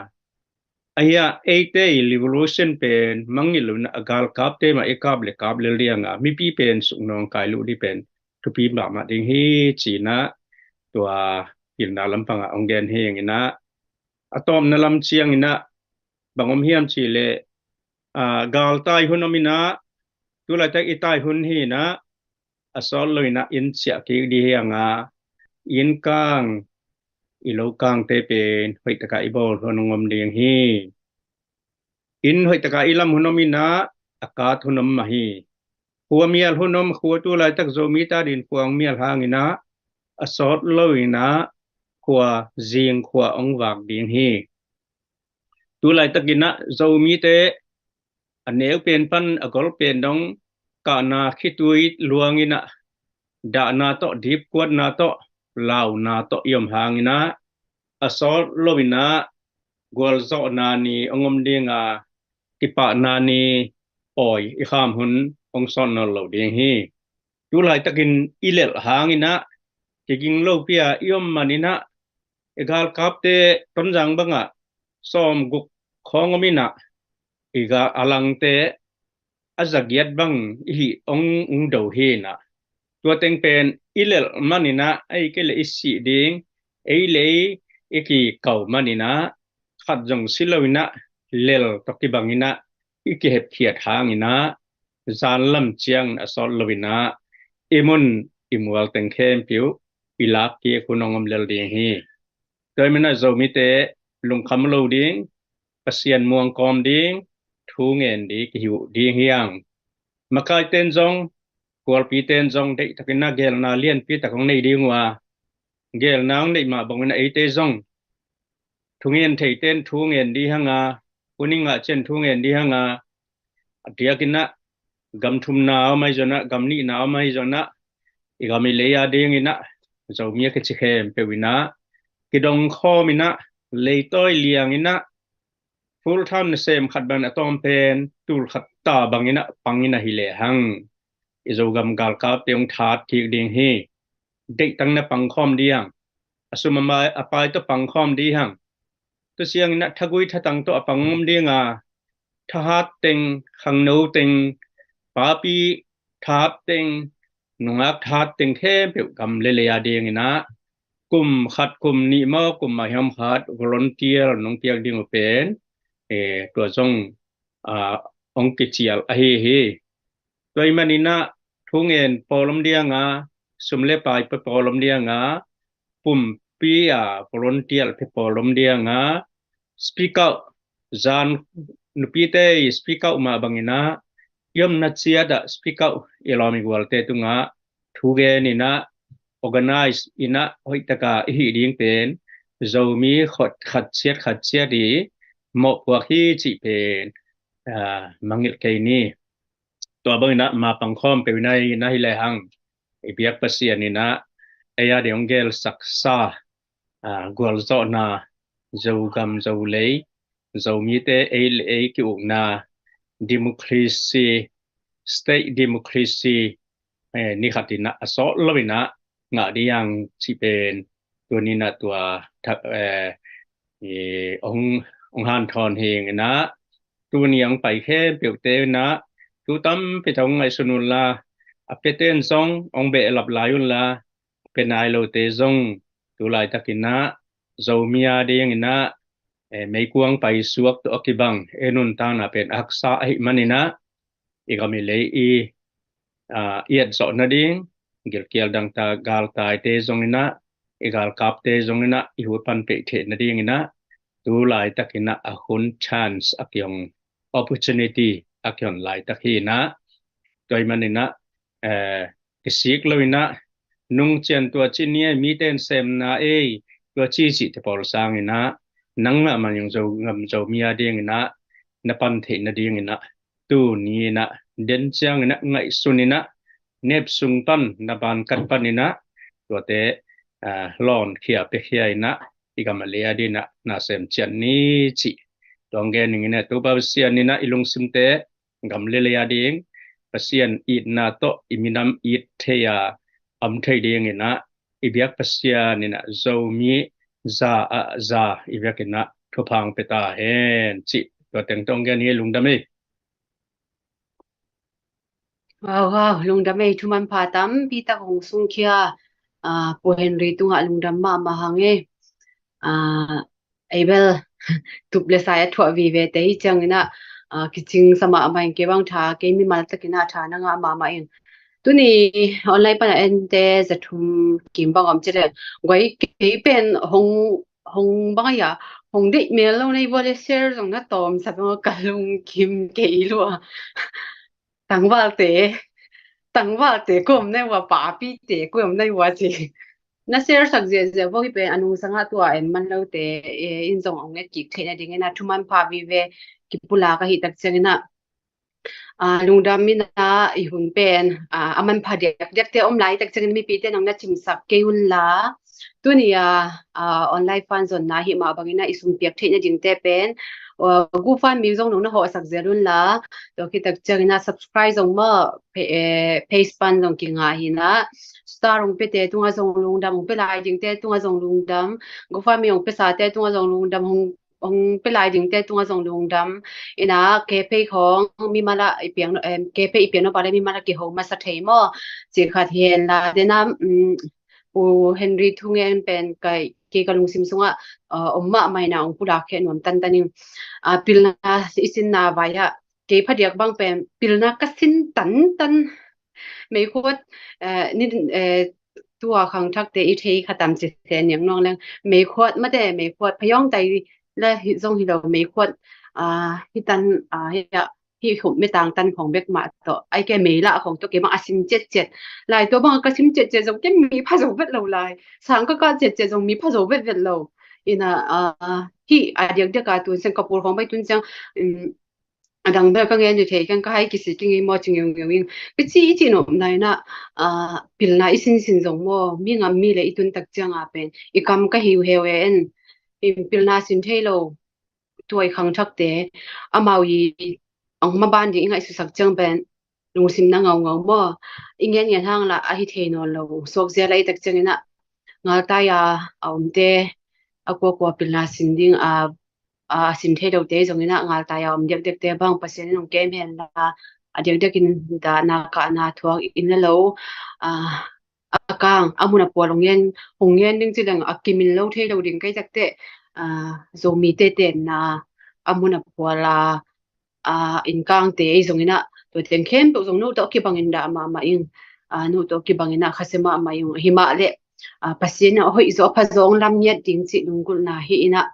ahi a, eite i revolution pen mangngilh lo in ah galkapte mah i kap le kap lel ding a, mipi pen suknawng kai luh ding pen thupi mahmah ding hi ci-in ah tua pilna lampang ah hong gen hi ing in ah, a tawpna lam ciangin ah bang om hiam cih leh, ah, galtai hun om in ah, tulaitak i tai hun hi in ah, a sawt lo in ah inn ciah kik ding hi ing a, inn kang, i lo kangte pen hoih tak a i bawl hun hong om ding hi. Inn hoih tak a i lam hun om in ah, a kat hun om mah hi. Khua mial hun om, khua tulaitak Zomite adingin khua hong mial hangin ah, a sawt lo in ah khua, zing khua hong vak ding hi. Tulaitakin ah Zomite a neu pen pan a gol pen dong kahna khitui luang in ah, dahna tawh, dipkuatna tawh, launa tawh i om hangin ah, a sawt lo in ah gualzawhna ni hong om ding a, kipahna ni pawi i kham hun hong sawt nawn lo ding hi. Tulaitakin i lelh hangin ah kiging lopi a i om manin ah, i galkapte Tonzang bang ah sawmguk khawng om in ah, i ga a langte a zagiat bang i hih hong, hong do hi in ah, tua teng pen i lelh manin ah, ei kei le i sih ding, ei le ei i kikau manin ah, khat zong si lo in ah, lel tawh kibang in ah i kihepkhiat hangin ah, zan lam ciang a sawt lo in ah, i mun i mual teng khempeuh i lak kik hun hong om lel ding hi. Tua ahih manin ah Zomite lungkham lo ding, Pasian muang kawm ding, thu ngen ding kihi uh ding hi hang. Makaite in zong, kualpite in zong deih takin ah geelna lianpi tak hong nei ding uh a, geelna hong neih mah bangin ah eite zong thungen theite in thu ngen ding hi hang a, hun i ngah ciang thu ngen ding hi hang a, a diakin ah gam thumna om ahi zongin ah, gam nihna om ahi zongin ah, i gam i lei adingin ah, Zomi a kici khempeuh in ah kidong khawm in ah, leitawi liang in ah, full time nasem khat bang a tawm pen tul khat ta bangin ah pang in ah hi lehang, i Zogam galkapte hong that kik ding hi. Deih takin ah pang khawm ding hang, a sum a pai, a pai tawh pang khawm ding hang. Tua ciangin ah thagui thatang tawh a pang om ding a, thahat teng, khangno teng, papi thahat teng, nungak thahat teng khempeuh gam le lei adingin ah kum khat, kum nih maw, kum mah hiam khat volunteer nong piak ding uh pen, eh, tua zong, ah, hong kicial ahi hi. Tua ahih manin ah thu ngen pawl om ding a, sum le pai pia pawl om ding a, pumpi a volunteer pia pawl om ding a, speak out, zan nupite i speak out mah bangin ah, i omna ciat ah speak out, i lawm i gualte tungah thu gen in ah, organize in ah hoih tak a i hih ding pen Zomi khat, khat ciat khat ciat i mawhpuak hi cih pen, ah, mangngilh kei ni. Tua bangin ah ma pang khawm peuh in ah hi lehang, i biak Pasian in ah ei adingin hong gelsaksa, ah, gualzawhna, Zogam Zolei, Zomite ei le ei ki-ukna, democracy, state democracy, eh, ni khat in ah a sawt lo in ah ngah ding hi hang cih pen tuni in ah tua thak, eh, i hong, hong hanthawn hi ing in ah, tuni hong pai khempeuhte in ah thu tampi tak hong ngaihsun un la, a piate in zong hong behlap lai un la, pia nai lote zong tulaitakin ah Zomi adingin ah, eh, meikuang paisuak tawh a kibang ei nuntakna pen a haksa ahih manin ah, i gam i lei i, ah, i etzawh nading, gilkial dangtak galtaite zongin ah, i galkapte zongin ah i hu pan peih theih nadingin ah, tulaitakin ah a hun, chance a kihong, opportunity a kihon laitak hi in ah, Tua ahih manin ah, eh, kisik lo in ah, nungcian tua ci ni ei, mite in semna ei, tua ci cihte pawl sangin ah, nangmah man zong Zo, gam Zomi a dingin ah, na pan theih nadingin ah, tuni in ah, den ciangin ah, ngaihsun in ah, nep sung pan, na bankat pan in ah, tuate, ah, lawnkhia piakhia in ah, i gam a lei a dingin ah, na sem ciat ni cih. Tua hong gen ning in ah, Topa Pasian in ah, i lungsimte, gam le lei a ding, Pasian itna tawh i minam it thei a, om thei dingin ah, i biak Pasian in ah Zomi za ah za i biakinn ah thupha hong pia ta hen cih tua teng tawh hong gen hi. Lungdam ei. Wow, wow, lungdam ei, thu manpha tampi tak hong sungkhia, ah, Pu Henry tungah lungdam mahmah hang ei. Ah, ei bel tup le sai a thuah vive te hi ciangin ah, ah, kicing sa mahmah ing. Kei bang tha, kei mimal takin ah tha na ngah mahmah ing. Tuni online pan a ente za thum kim bang om ci leng, guai, kei pen hong, hong bang a, hong deih mel lo nei vua le share zong na tawm sa bang a ka lungkim kei lua. Tangvalte, tangvalte kua om na hi ua, papite kua om na hi ua ci. Na share sak ziahziah vua hi pen, a nungsang ah tua en man lote, eh, in zong hong et kik theih nadingin ah thu manpha vive kipulak ahih tak ciangin ah, ah, lungdam in ah i hun pen, ah, a manpha diakdiakte om lai tak ciangin mipite nang na cimsak kei un la. Tuni a, ah, online pan zonna hih mah bangin ah i sum piak theih nadingte pen, ah, GoFundMe zong nong na hawhsak zel un la. Tua khit tak ciangin ah subscribe zong maw, pe-, eh, page pan zong kingah hi in ah, star hong piate tungah zong lungdam, hong pia lai dingte tungah zong lungdam, GoFundMe hong piasate tungah zong lungdam, hong, hong pia lai dingte tungah zong lungdam. In ah, Kpay khawng mimal ah i piak nop, em, Kpay i piak nop a le mimal ah kiho masa thei maw, cih khat hi hen la. Den ah, um, Pu Henry thungen pen kei, kei ka lungsim sungah, ah, om mahmah in ah hong pulak khia nuam tantan ing. Ah, pilna i sinna vai ah, kei phadiak bang pen pilna ka sin tantan. Meikhuat, eh, ni, eh, tua khangthakte i thei kha tam ci se niang nuang leng. Meikhuat mate, meikhuat phayawng tai la hi zong hi lo, meikhuat, ah, hi tan, ah, hi a, hi khum metang tan khong bek mah tawh, ai ke mei lah khong tawh kei bang a sim ciatciat lai. Tua bang ka sim ciatciat zong kei mi pha zo vet lo lai. Sang ka kah ciatciat zong mi pha zo vetvet lo. In ah, ah, hih a diakdiak a tun Singapore khong bai tun ciang, um, a dang bel ka ngen thei keng, ka hai kisik ing ei maw, ci ngeungeu ing. Ka ci i cih nopna in ah, ah, pilna i sinsin zong maw, mi ngam mi le i tun tak ciang a pen i kam ka hiu heu e en. In pilna sin thei lo tua i khangthakte, amau i, ang maban ding i ngaihsutsak ciang pen lungsim na ngaungau maw. I ngen ngen hang la a hi thei nawn lo, suak zia la i tak ciangin ah, ngaltai a, a omte, a kuakua pilna sin ding a, a sin thei lote zongin ah, ngaltai a om diakdiakte bang Pasian in hong kem hen la, a diakdiakin dahna kahna thuak in a lo, a, a kang, a mun a pual hong ngen, hong ngen ding ci leng a kimin lo thei lo ding kei tak teh, a, Zomite tenna, a mun a pual a, a, innkangte ei zongin ah, tua teng khempeuh zong no tawh kibangin dah mahmah ing, a, no tawh kibangin ah khasia mahmah ing. Hi mah leh, a, Pasian in a hoih zaw, a pha zaw hong lam ngiat ding cih lunggulhna hi in ah,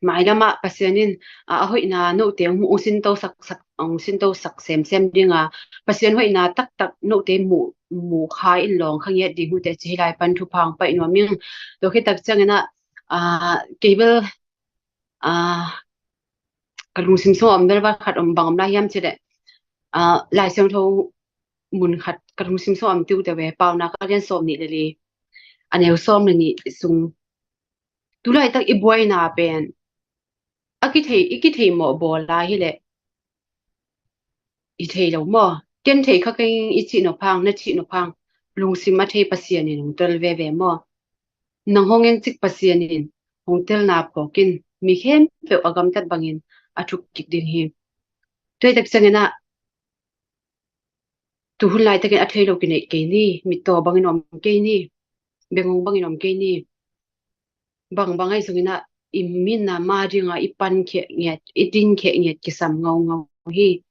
mailam ah Pasian in, a, a hoihna note hong, hong sintosak, sak, hong sintosak semsem ding a, Pasian hoihna taktak note muh, muh kha in lawng kha ngiat ding uh teh ci hi lai pan thupha hong pai nuam ing. Tua khit tak ciangin ah, a, kei bel, a, ka lungsim sung a om bel va khat om, bang om lai hiam ci leh, a, Lai Siangtho mun khat ka lungsim sung a om tiu te ve, Paunak a lian sawm nih le li, a neu sawm le nih sung. Tu laitak i buaina pen a kithei, i kithei mawh bawl a hi leh i thei lo maw? Ken thei kha keng i cih nop hang, na cih nop hang, lungsim a thei Pasian in hong tel veve maw? Nang hong en cik Pasian in hong telna phawk in, mi khempeuh a gamtat bangin a thuk kik ding hi. Tua i tak ciangin ah, tu hun laitakin a thei lo kineih kei ni, mittaw bangin om kei ni, bengong bangin om kei ni. Bangbang ahi zongin ah, i minam a ding a i pan kheh ngiat, i din kheh ngiat kisam ngaungau hi.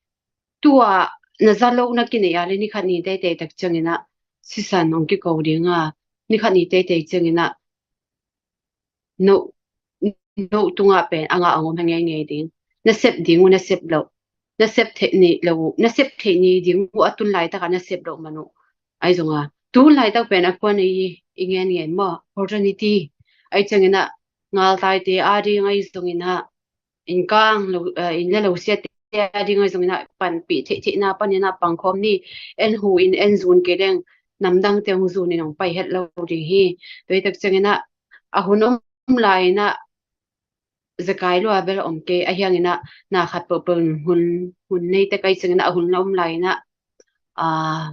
Tua na za lo na kineih a le ni khat ni teitei tak ciangin ah sisan hong kiko ding a, ni khat ni teitei ciangin ah no, no tungah pen a ngah a ngawm ha ngeingei ding. Na sep ding uh na sep loh, na sep theih ni lo uh, na sep theih ni ding uh a tun laitak a na sep loh man uh. Ahi zong a, tu laitak pen a kuan ei i ngen ngen maw, opportunity. Ahi ciangin ah, ngaltaite a ding ahi zongin ah, inn kang lo, eh, inn le lo siate a ding ahi zongin ah, panpih theih theihna panin ah pangkhawm ni, en hu in en zun kei leng, namdangte hong zun in hong pai het lo ding hi. Tua hi tak ciangin ah, a hun om lai-in ah, zekai lua bel om kei, ahi hangin ah, na khat peuhpeuh hun, hun nei tek ahi ciangin ah, a hun la om lai-in ah, ah,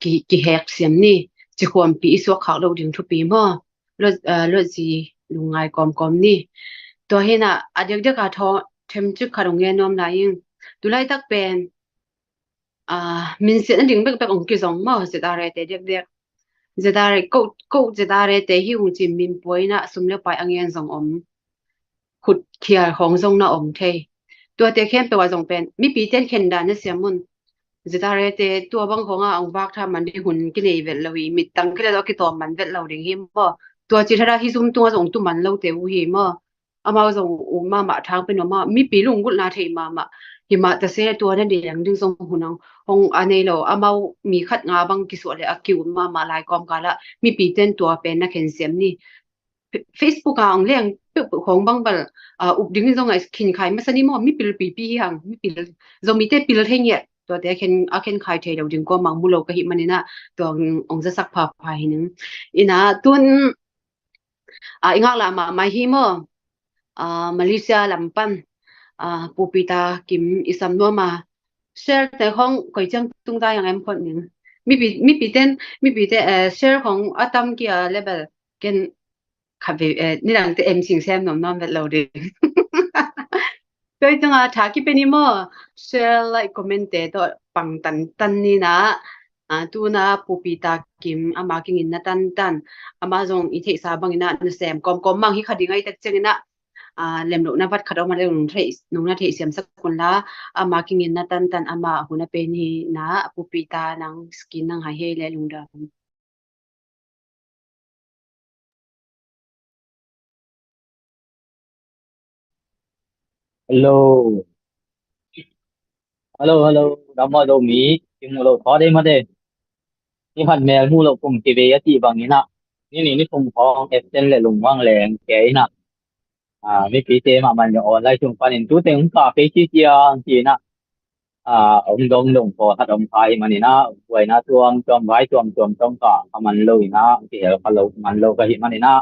ki, kihek siam ni, cikhuampi i suak khak lo ding thupi maw? Luat, ah, luatzi lungngai kawmkawm ni. Tua hi-in ah, a diakdiak a thaw, themcik khat hong gen nuam lai ing. Tu laitak pen, ah, minsiat nading bekbek hong kizong maw, Z R A te diakdiak. Z R A, ko, ko Z R A te hi ung ci-in min pua-in ah, sum le pai a ngen zong om. Khut khial khawng zong na om thei. Tuate khempeuh ah zong pen, mipite in khen dan na siam un. Z R A te tua bang khawng ah hong vak tha man ding hun kinei vet lo hi, mittang khit leh tawh kitawm man vet lo ding hi maw. Tua ci tha-in ah, hih Zoom tungah zong tu man lote uh hi maw. Amau zong um mahmah, thang pen um mahmah, mipi lunggulhna thei mahmah. Hi mah ta se, tua na ding ding zong hun hong, hong a nei lo. Amau mi khat nga bang kisuah leh a ki-um mahmah lai kawmkal ah, mipite in tua pen na khen siam ni. Fe-, Facebook ah hong leng peuhpeuh khawng bang bel, ah, up ding zong a khin khai masa ni maw, mipil pipi hi hang, mipil, Zomite pil thei ngiat, tuate a khen, a khen khai thei lo ding kua mang mu lo ka hih manin ah, tua hong, hong zasak phapha hi ning. Ina tun, ah, i ngaklah mahmah hi maw? Ah, Malaysia lam pan, ah, Pu Peter Kim i sam nuam a, share te khawng koi ciang tung ta hiam em khawm ning. Mipi, mipite in, mipite, eh, share khawng a tam kei a leh bel, ken khat vei, eh, nidangte em sing sem nuamnuam vet lo ding. Tua hi ciang a, tha kipia ni maw, share, like, comment te tawh pang tantan ni in ah, ah, tu-in ah Pu Peter Kim ama kingin na tantan, ama zong i theihsa bangin ah na sem kawmkawm mang hi kha ding ahi tak ciangin ah, ah, lemlohna vat khat om a leh nong theih, nong na theih siamsak un la, ama kingin na tantan, ama hun a pen hi in ah, Pu Peter, nang skin nang hai hei leh lungdam. Hello. Hello, hello. Ram maw Zomi, kimu lo thawt ei mah de. Ni khat mel mu lo kum kivei a cih bangin ah, ni nih ni kum khawng absent leh lungmuang leng kei in ah, ah, mipite mahmah in online sung panin tu teng hong kah pei ci ciang ci-in ah, ah, hong dong dong pawlkhat om kha ahih manin ah, buaina tuamtuam, vai tuamtuam tawh kah kha man lo in ah, kihel kha lo man lo ka hih manin ah,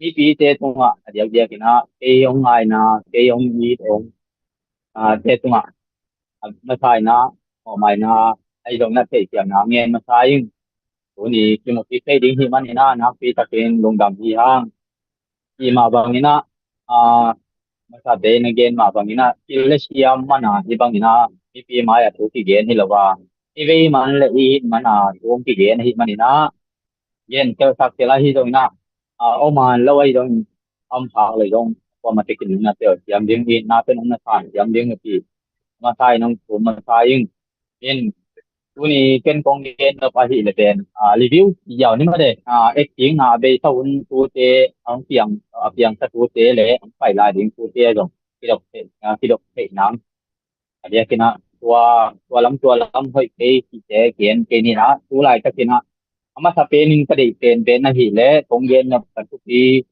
mipite tungah a diakdiak in ah, kei hong ngaina, kei hong it hong, ah, te tungah, ah, masa in ah, mawhmaina, ahi zong na theihsiamna ngen masa ing. Tuni kimu kik thei ding hih manin ah, nakpi takin lungdam hi hang. Hih mah bangin ah, ah, masa bei na gen mah bangin ah, thil le siam man a, hih bangin ah, mipi mai-ah thu kigen hi lo a, i vei man leh i it man a, thu hong kigen ahih manin ah, gen telsak tel ahi zongin ah, ah, om a lo ahi zongin, om phak leh zong, kuamah te kinunna tel siam ding, itna pen hong na san siam ding uh ci, masa in hong thum masa ing. In, tuni ken kong gen nop ahih leh pen, ah, review ziau ni mah de, ah, acting na a beisa hun tute, a hong piang, a piangsa tute leh a hong pai lai ding tute zong kidop theih, ah, kidop theih nang. A diakin ah tua, tua lam, tua lam hoih kei cihte gen kei ni in ah, tu laitakin ah, a masa penin ka deih penpen ahih leh, kong gen nop ka thupi,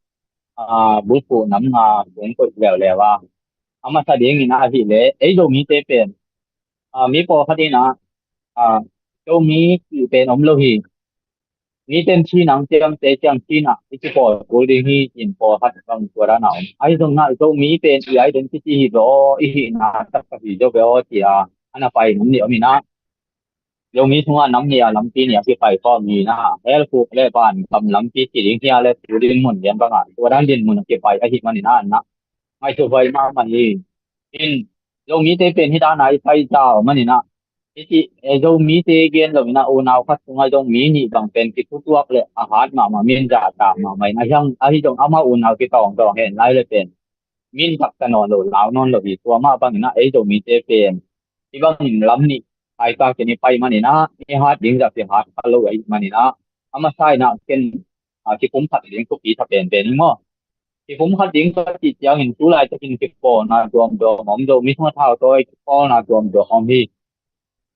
ah, bulphuh nam nga kong koih leuleu a. A masa dingin ahih leh, ei Zomite pen, ah, mi pawlkhat in ah, ah, Zomi cih pen om lo hi. Mite in Chin ang ciamteh ciang Chin ah i kipawl kul ding hi, ci-in pawlkhat bang tua dan a om. Ahi zongin ah Zomi pen i identity hi ve aw, i hihna taktak hi zo ve aw, ci-a a na pai nam nih om in ah, Zomi sungah nam nih a lampi nih a kipai khawm hi in ah, hell khuk leh van gam lampi ci ding hi a leh, thu dinmun lian bangah tua dan dinmun a kipai ahih manin ah, na ngaihsut huai mahmah hi. In, Zomite pen hih dan a i pai zau manin ah, hih ci, eh, Zomite gen lo in ah, unau khat sungah zong mi nih bang pen kithutuak leh a hat mahmah, min zahtak mahmah in ah, ahi zong, ahi zong amah unau kitawngtawng hen lai leh pen min taktak nawn lo, lau nawn lo hi. Tua mah bangin ah ei Zomite pen hih bangin lam nih haitak in i pai manin ah, i hat ding zah kihat kha lo ahih manin ah, a masa in ah ken, ah, kipumkhat ding thupi tha penpen hi maw. Kipumkhat ding ka cih ciangin tu laitakin kipawlna tuamtuam om, Zomi sungah thautawi kipawlna tuamtuam om hi.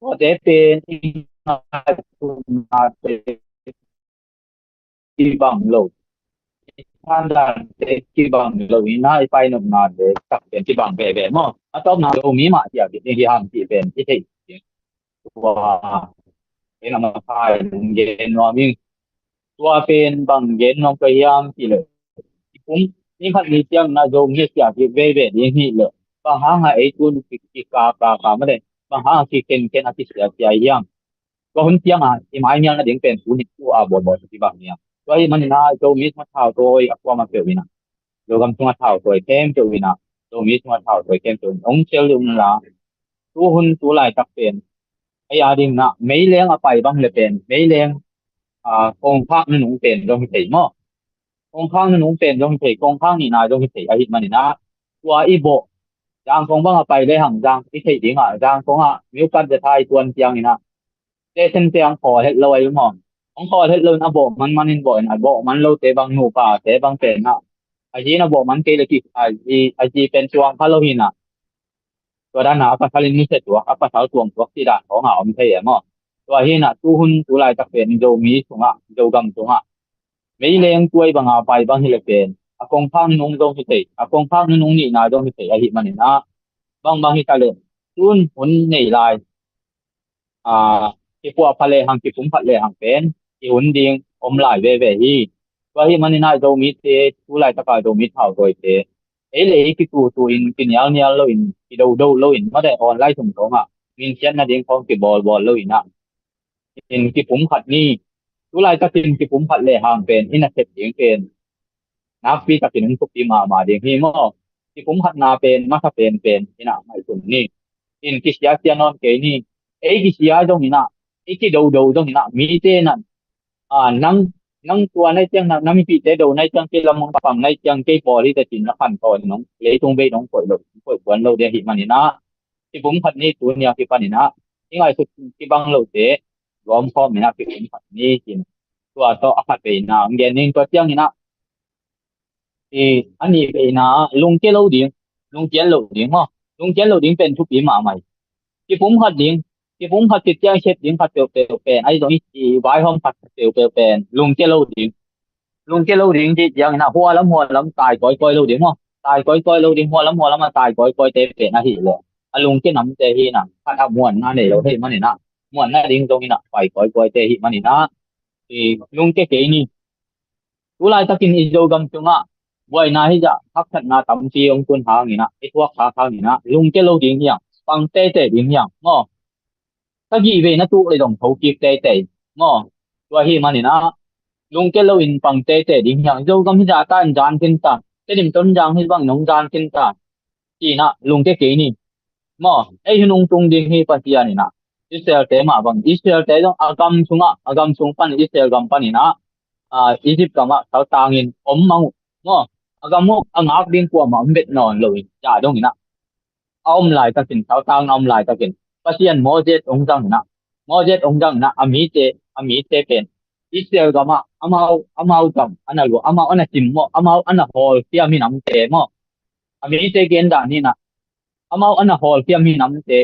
Tuate pen i ngaihsutnate kibang lo, i thandante kibang lo, i na i painopnate tak pen kibang veve maw. A tawpna Zomi mah ciah bit ding hi hang cih pen i theih ding. Tua pen a masa in gen nuam ing. Tua pen bang gen nuam ka hiam cih leh, kipum, ni khat ni ciang na Zomi a ciah bit veve ding hi leh, bang hang a ei tun ki, kikaka mah leh, bang hang a kikenken a kisiasia hiam? Tua hun ciang a i maimial nading pen tu ni tu a bawlbawl kibang hiam? Tua hi manin ah Zomi sungah thautawi a kuamah peuh in ah, Zogam sungah thautawi khempeuh in ah, Zomi sungah thautawi khempeuh in hong tel dih un la. Tu hun tu laitak pen ei a ding na meileng a pai bang le pen meileng, a, kongkhak nunung pen zong hi thei maw. Kongkhak nunung pen zong hi thei, kongkhak nihna zong hi thei ahih manin ah, tua i bawh Zangkong bang a pai le hang Zang i theih ding ah, Zangkong ah miupat ze thai tuan ciangin ah, tesen ciang khawl het lo ahi maw. Hong khawl het lo in a bawh man man in bawh in a bawh man lote bang nupate bang pen ah, a zi in a bawh man kei le kik a zi, a zi pen tuang kha lo hi na. Tua dan a pasal in mise tuak, a pasal tuang tuak cih dan khawng a om thei e maw. Tua hi na tu hun tu laitak pen Zomi sungah, Zogam sungah meileng tuai bang a pai bang hi le pen a kongkhak nunung zong hi thei, a kongkhak nunung nihna zong hi thei ahih manin ah, bang bang hi ta le tun hun nei lai, a, kipuah pha le hang, kipum phat le hang pen i hun ding om lai veve hi. Tua hi manin ah Zomite tu laitak a Zomi thautawite ei le ei kitutu in, kinialnial lo in, kidodo lo in, mate online sung khawng ah minsiat nading khawng kibawlbawl lo in ah, in kipumkhat ni. Tu laitakin kipumkhat le hang pen i nasep ding pen nakpi takin hong thupi mahmah ding hi maw. Kipumkhatna pen masa penpen in ah ngaihsun ni. In kisiasia nawn kei ni. Ei kisia zong in ah, i kidodo zong in ah, mite in ah, a, nang, nang tua nai ciang, na, na mipihte do nai ciang, kei lam hong pang nai ciang, kei pawl hi te cin na khan tawh in hong, leitung bei in hong koih lo, koih puan lo ding ahih manin ah, kipumkhat ni. Tuni a kipan in ah i ngaihsut kibang lote lawm khawm in ah kipumkhat ni cin. Tua tawh a khat vei in ah hong gen ning. Tua ciangin ah i, a nih vei in ah lungkia lo ding, lungkiat lo ding maw. Lungkiat lo ding pen thupi mahmah hi. Kipumkhat ding, kipumkhat khit ciang sep ding khat peuhpeuh pen ahi zong i, i vaihawm khat peuhpeuh pen lungkia lo ding. Lungkia lo ding cih ciangin ah hua lam hua lam tai kawikawi lo ding maw. Tai kawikawi lo ding, hua lam hua lam a tai kawikawite pen ahih leh a lungkia namte hi in ah, khat ah muanna nei lo ahih manin ah, muanna ding zong in ah pai kawikawite ahih manin ah, i lungkia kei ni. Tu laitakin i Zogam sungah buaina hi zah haksatna tampi hong tun hangin ah, i thuak khak hangin ah lungkia lo ding hi hang, pang teitei ding hi hang maw. Ka gih vei na tuk le zong tho kik teitei maw. Tua hi manin ah lungkia lo in pang teitei ding hi hang. Zogam hi zah ta in zan khin ta, Tedim Tonzang hi bang nong zan khin ta, ci in ah lungkia kei ni. Maw, ei hun hong tung ding hi Pasian in ah. Israel-te mah bang, Israel-te zong a gam sungah, a gam sung pan, Israel gam pan in ah, a, Egypt gam ah saltang in om mang uh. Maw, a gam uh a ngak ding kuamah om bet nawn lo in, zah dong in ah, a om laitakin, saltang a om laitakin Pasian Moses hong zang in ah, Moses hong zang in ah, a mite, a mite pen Israel gam ah amau, amau gam a na luah, amau a na cim maw, amau a na hawlkhia minamte maw. A mite gen dan hi in ah, amau a na hawlkhia minamte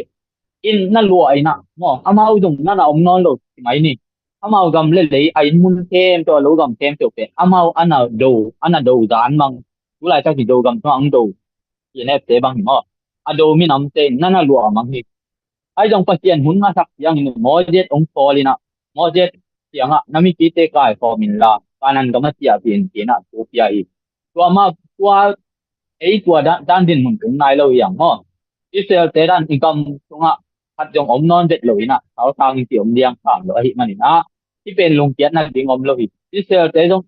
in na luah in ah maw, amau zong na na om nawn lo ci mai ni. Amau gam le lei, a inn mun khempeuh, a lo gam khempeuh pen amau a na do, a na do zan mang. Tu laitakin Zogam sungah hong do, I N F te bang hi maw, a do minamte in na na luah mang hi. Ahi zong Pasian hun a sak ciangin Moses hong sawl in ah, Moses kiangah na mipite kaikhawm inla, Kanaan gam ah ciahpih in ci in ah thu pia hi. Tua mah, tua, ei tua dan, dan dinmun tung nai lo hi hang maw. Israel-te dan i gam sungah khat zong om nawn vet lo in ah, saltang in ci om liang sam lo ahih manin ah, hih pen lungkiatna ding om lo hi. Israel-te zong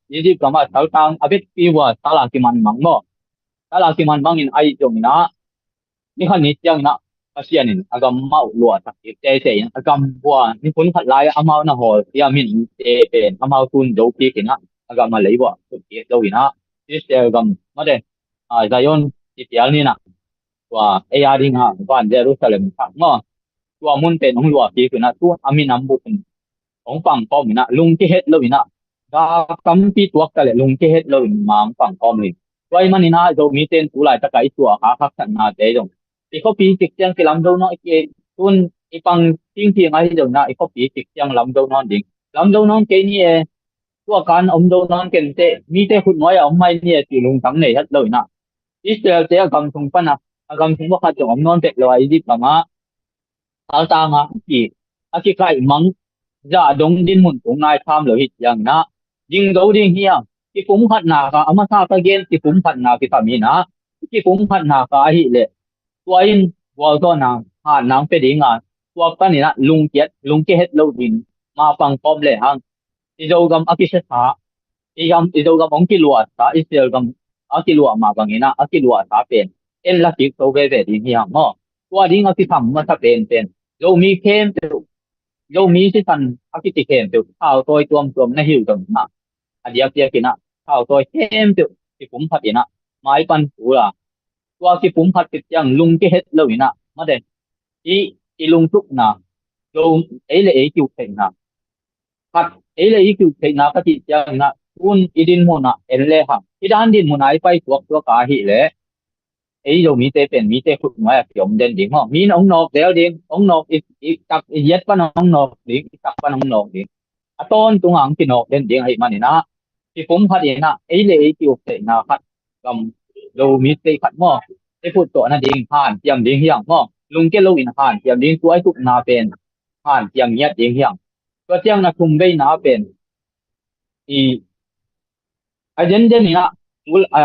Egypt gam ah saltang a vekpi uh a sal a kiman mang maw. Sal a kiman mang in ahi zongin ah, ni khat ni ciangin ah Pasian in a gam mah uh luahtak kik teitei in, a gam uh a, ni kun khat lai ah amau na hawlkhia minamte pen amau tun do kik in ah, a gam a lei uh a sut kik zo in ah, Israel gam mate, a, Zion i pial ni in ah, tua ei a ding ah van Jerusalem thak maw, tua mun pen hong luah kik in ah, tu a minam bup in hong pang khawm in ah, lungkia het lo in ah, gak tampi tuak ta leh lungkia het lo in ma hong pang khawm lo in, Tua ahih manin ah Zomite in tu laitak a i tuah a haksatnate zong, i khuapi cik ciang kilamzo nawn, i ki-, tun i pang thingthing ahi zongin ah i khuapi cik ciang lamzo nawn ding. Lamzo nawn kei ni e, tua kan omzo nawn kei ni e, mite khut nuai a om mai ni e cih lungtang nei het lo in ah, Israel-te a gam sung pan a, a gam sung pakhat zong om nawn tek lo a, Egypt gam ah, altar ngah a ki, a kikaih mang zah dong dinmun tung nai tham lo hi ciangin ah, ding zo ding hi hang. Kipumkhatna kha, a masa ka gen kipumkhatna kisam in ah, kipumkhatna kha ahih leh, tua in gualzawhna, hatna pia ding a, tua panin ah lungkiat, lungkia het lo ding, ma pangkhawm le hang. I Zogam a kisiasa, i gam, i Zogam hong kiluahsa, Israel gam a kiluah mah bangin ah, a kiluahsa pen en la kik to veve ding hi hang maw. Tua ding a kisam masa penpen, Zomi khempeuh, Zomi sisan a kici khempeuh, thautawi tuamtuam na hi uh zongin ah, a diakdiakin ah thautawi khempeuh kipumkhat in ah, mai pan kul a, tua kipumkhat khit ciang lungkia het lo in ah, mate, i, i lungtukna, lo, ei le ei kiuk theihna, khat, ei le ei kiuk theihna ka cih ciangin ah, tun i dinmun ah en le hang, i dan dinmun ah i pai tuaktuak a ahih leh, ei Zomite pen mite khut nuai a kiom den ding maw. Mi in hong nawk del ding, hong nawk, i, i tak, i yet pan hong nawk ding, i tak pan hong nawk ding. A tawntung a hong kinawk den ding ahih manin ah, kipumkhat in ah, ei le ei kiuk theihna khat, gam, Zomite khat maw, i khut tawh nading hanciam ding hi hang maw. Lungkia lo in hanciam ding, tua i tukna pen hanciam ngiat ding hi hang. Tua ciang a thum veina pen, i, a zenzen in ah, ul, a,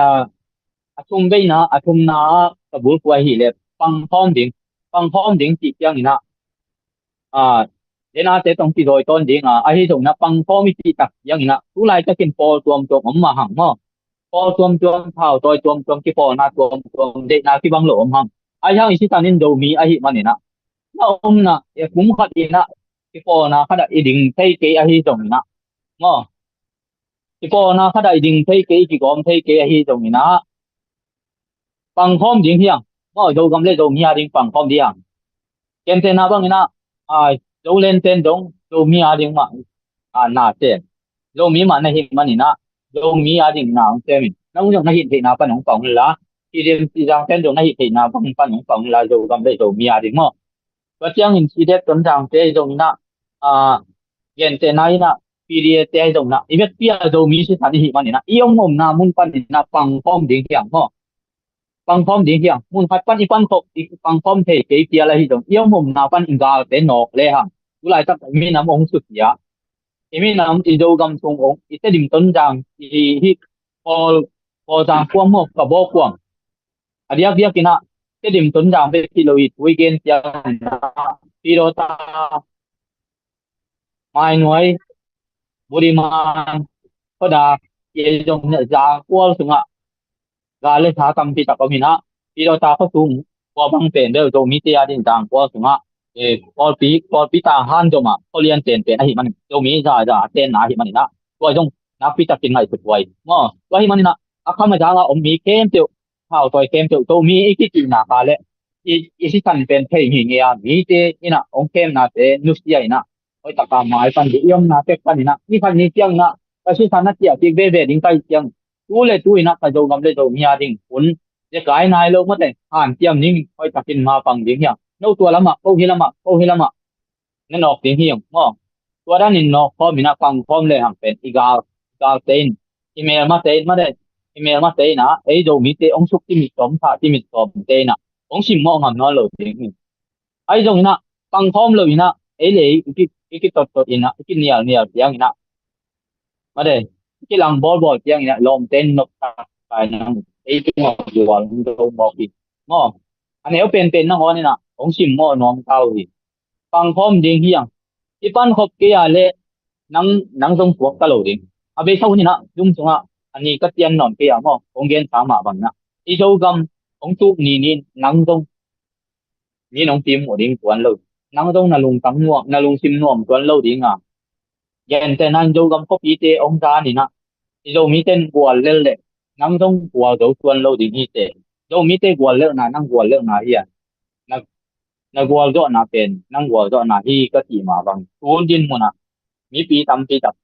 a thum veina, a thumna ah ka bulphuh ahih leh pangkhawm ding, pangkhawm ding cih ciangin ah, a, zenate tawh kizawi tawn ding a, ahi zongin ah pangkhawm i cih tak ciangin ah, tu laitakin pawl tuamtuam om mah hang maw. Pawl tuamtuam, thautawi tuamtuam, kipawlna tuamtuam, deihna kibang lo om hang. Ahi hang i sisan in Zomi ahih manin ah, na omna, e, kum khat in ah, kipawlna khat ah i ding thei kei ahi zongin ah, maw, kipawlna khat ah i ding thei kei, kigawm thei kei ahi zongin ah, pangkhawm ding hi hang. Maw, Zogam le Zomi a ding pangkhawm ding hi hang. Gentehna bangin ah, a, Zoland ten dong, Zomi a ding mah, a, na sem. Zomi mah na hih manin ah, Zomi a ding na hong sem in. Nang zong na hih theihna pan hong pang un la. CDF Tonzang ten zong na hih theihna pan, pan hong pang un la, Zogam le Zomi a ding maw. Tua ciangin CDF Tonzang te zongin ah, a, gentehna in ah, PDA te zongin ah, i vekpi a Zomi sisan i hih manin ah, i om omna mun panin ah pangkhawm ding hi hang maw. Pangkhawm ding hi hang. Mun khat pan i pankhop, i pangkhawm thei kei phial ahi zong, i om omna pan i galte nawk le hang, tu laitak i minam hong susia, i minam, i Zogam sung hong, i Tedim Tonzang, i hih Kawl, Kawl Zangkuam maw, Kabaw kuam. A diakdiakin ah, Tedim Tonzang bek hi lo hi, thu i gen ciangin ah, Pidawta, Mainuai, Budiman, Khuadak, i zong Zangkual sungah gal le sa tampi tak om in ah, Pidawta khua sung, khua bang pen bel Zomite a ding Zangkual sungah, e, Kawlpi, Kawlpi tanghan zom ah, khualian tenpen ahih manin, Zomi zaza a tenna ahih manin ah, tua zong nakpi takin ngaihsut huai maw. Tua ahih manin ah, a kham a zang a om mi khempeuh, thautawi khempeuh, Zomi i kicihna kha le, i, i sisan pen thei ngingei a, mite in ah hong khemnate nusia in ah, hoih taka mai pan ding, i omna pek panin ah, ni khat ni ciangin ah, ka sisan a ciah kik veve ding ka hih ciang, tu le tu in ah ka Zogam le Zomi a ding hun zekai nai lo mate, hanciam ding, hoih takin mapang ding hi hang. No tua lamah, ko hi lamah, ko hi lamah, na nawk ding hi hang maw. Tua danin nawk khawm in ah pang khawm le hang pen i gal, galte in, i melmate in mate, i melmate in ah, ei Zomite hong suk timit sawm, tha timit sawmte in ah hong simmawh ngam nawn lo ding hi. Ahi zongin ah, pang khawm lo in ah, ei le ei i ki, i kitottot in ah, i kinialnial ciangin ah, mate, i kilang bawlbawl ciangin ah, lawmte in nop taktak in ah, ei tungah gual hong do mawk hi maw. A neu penpen nangawn in ah hong simmawh nuam ta uh hi. Pang khawm ding hi hang. I pankhop kei a le nang, nang zong puak ka lo ding. A beisa hun in ah, zum sungah a ni ka cian nawn kei a maw, kong gensa mah bangin ah, i Zogam hong tuk ni ni in nang zong mi nong pim uh ding tuan lo. Nang zong na lungtang nuam, na lungsim nuam tuan lo ding a. Gentehna in Zogam khuapite hong zan in ah, i Zomite in gual lel leh nang zong gual zo tuan lo ding hi teh. Zomite gual lelhna, nang gual lelhna hi a, na, na gualzawhna pen nang gualzawhna hi ka cih mah bang, tu dinmun ah mipi tampi tak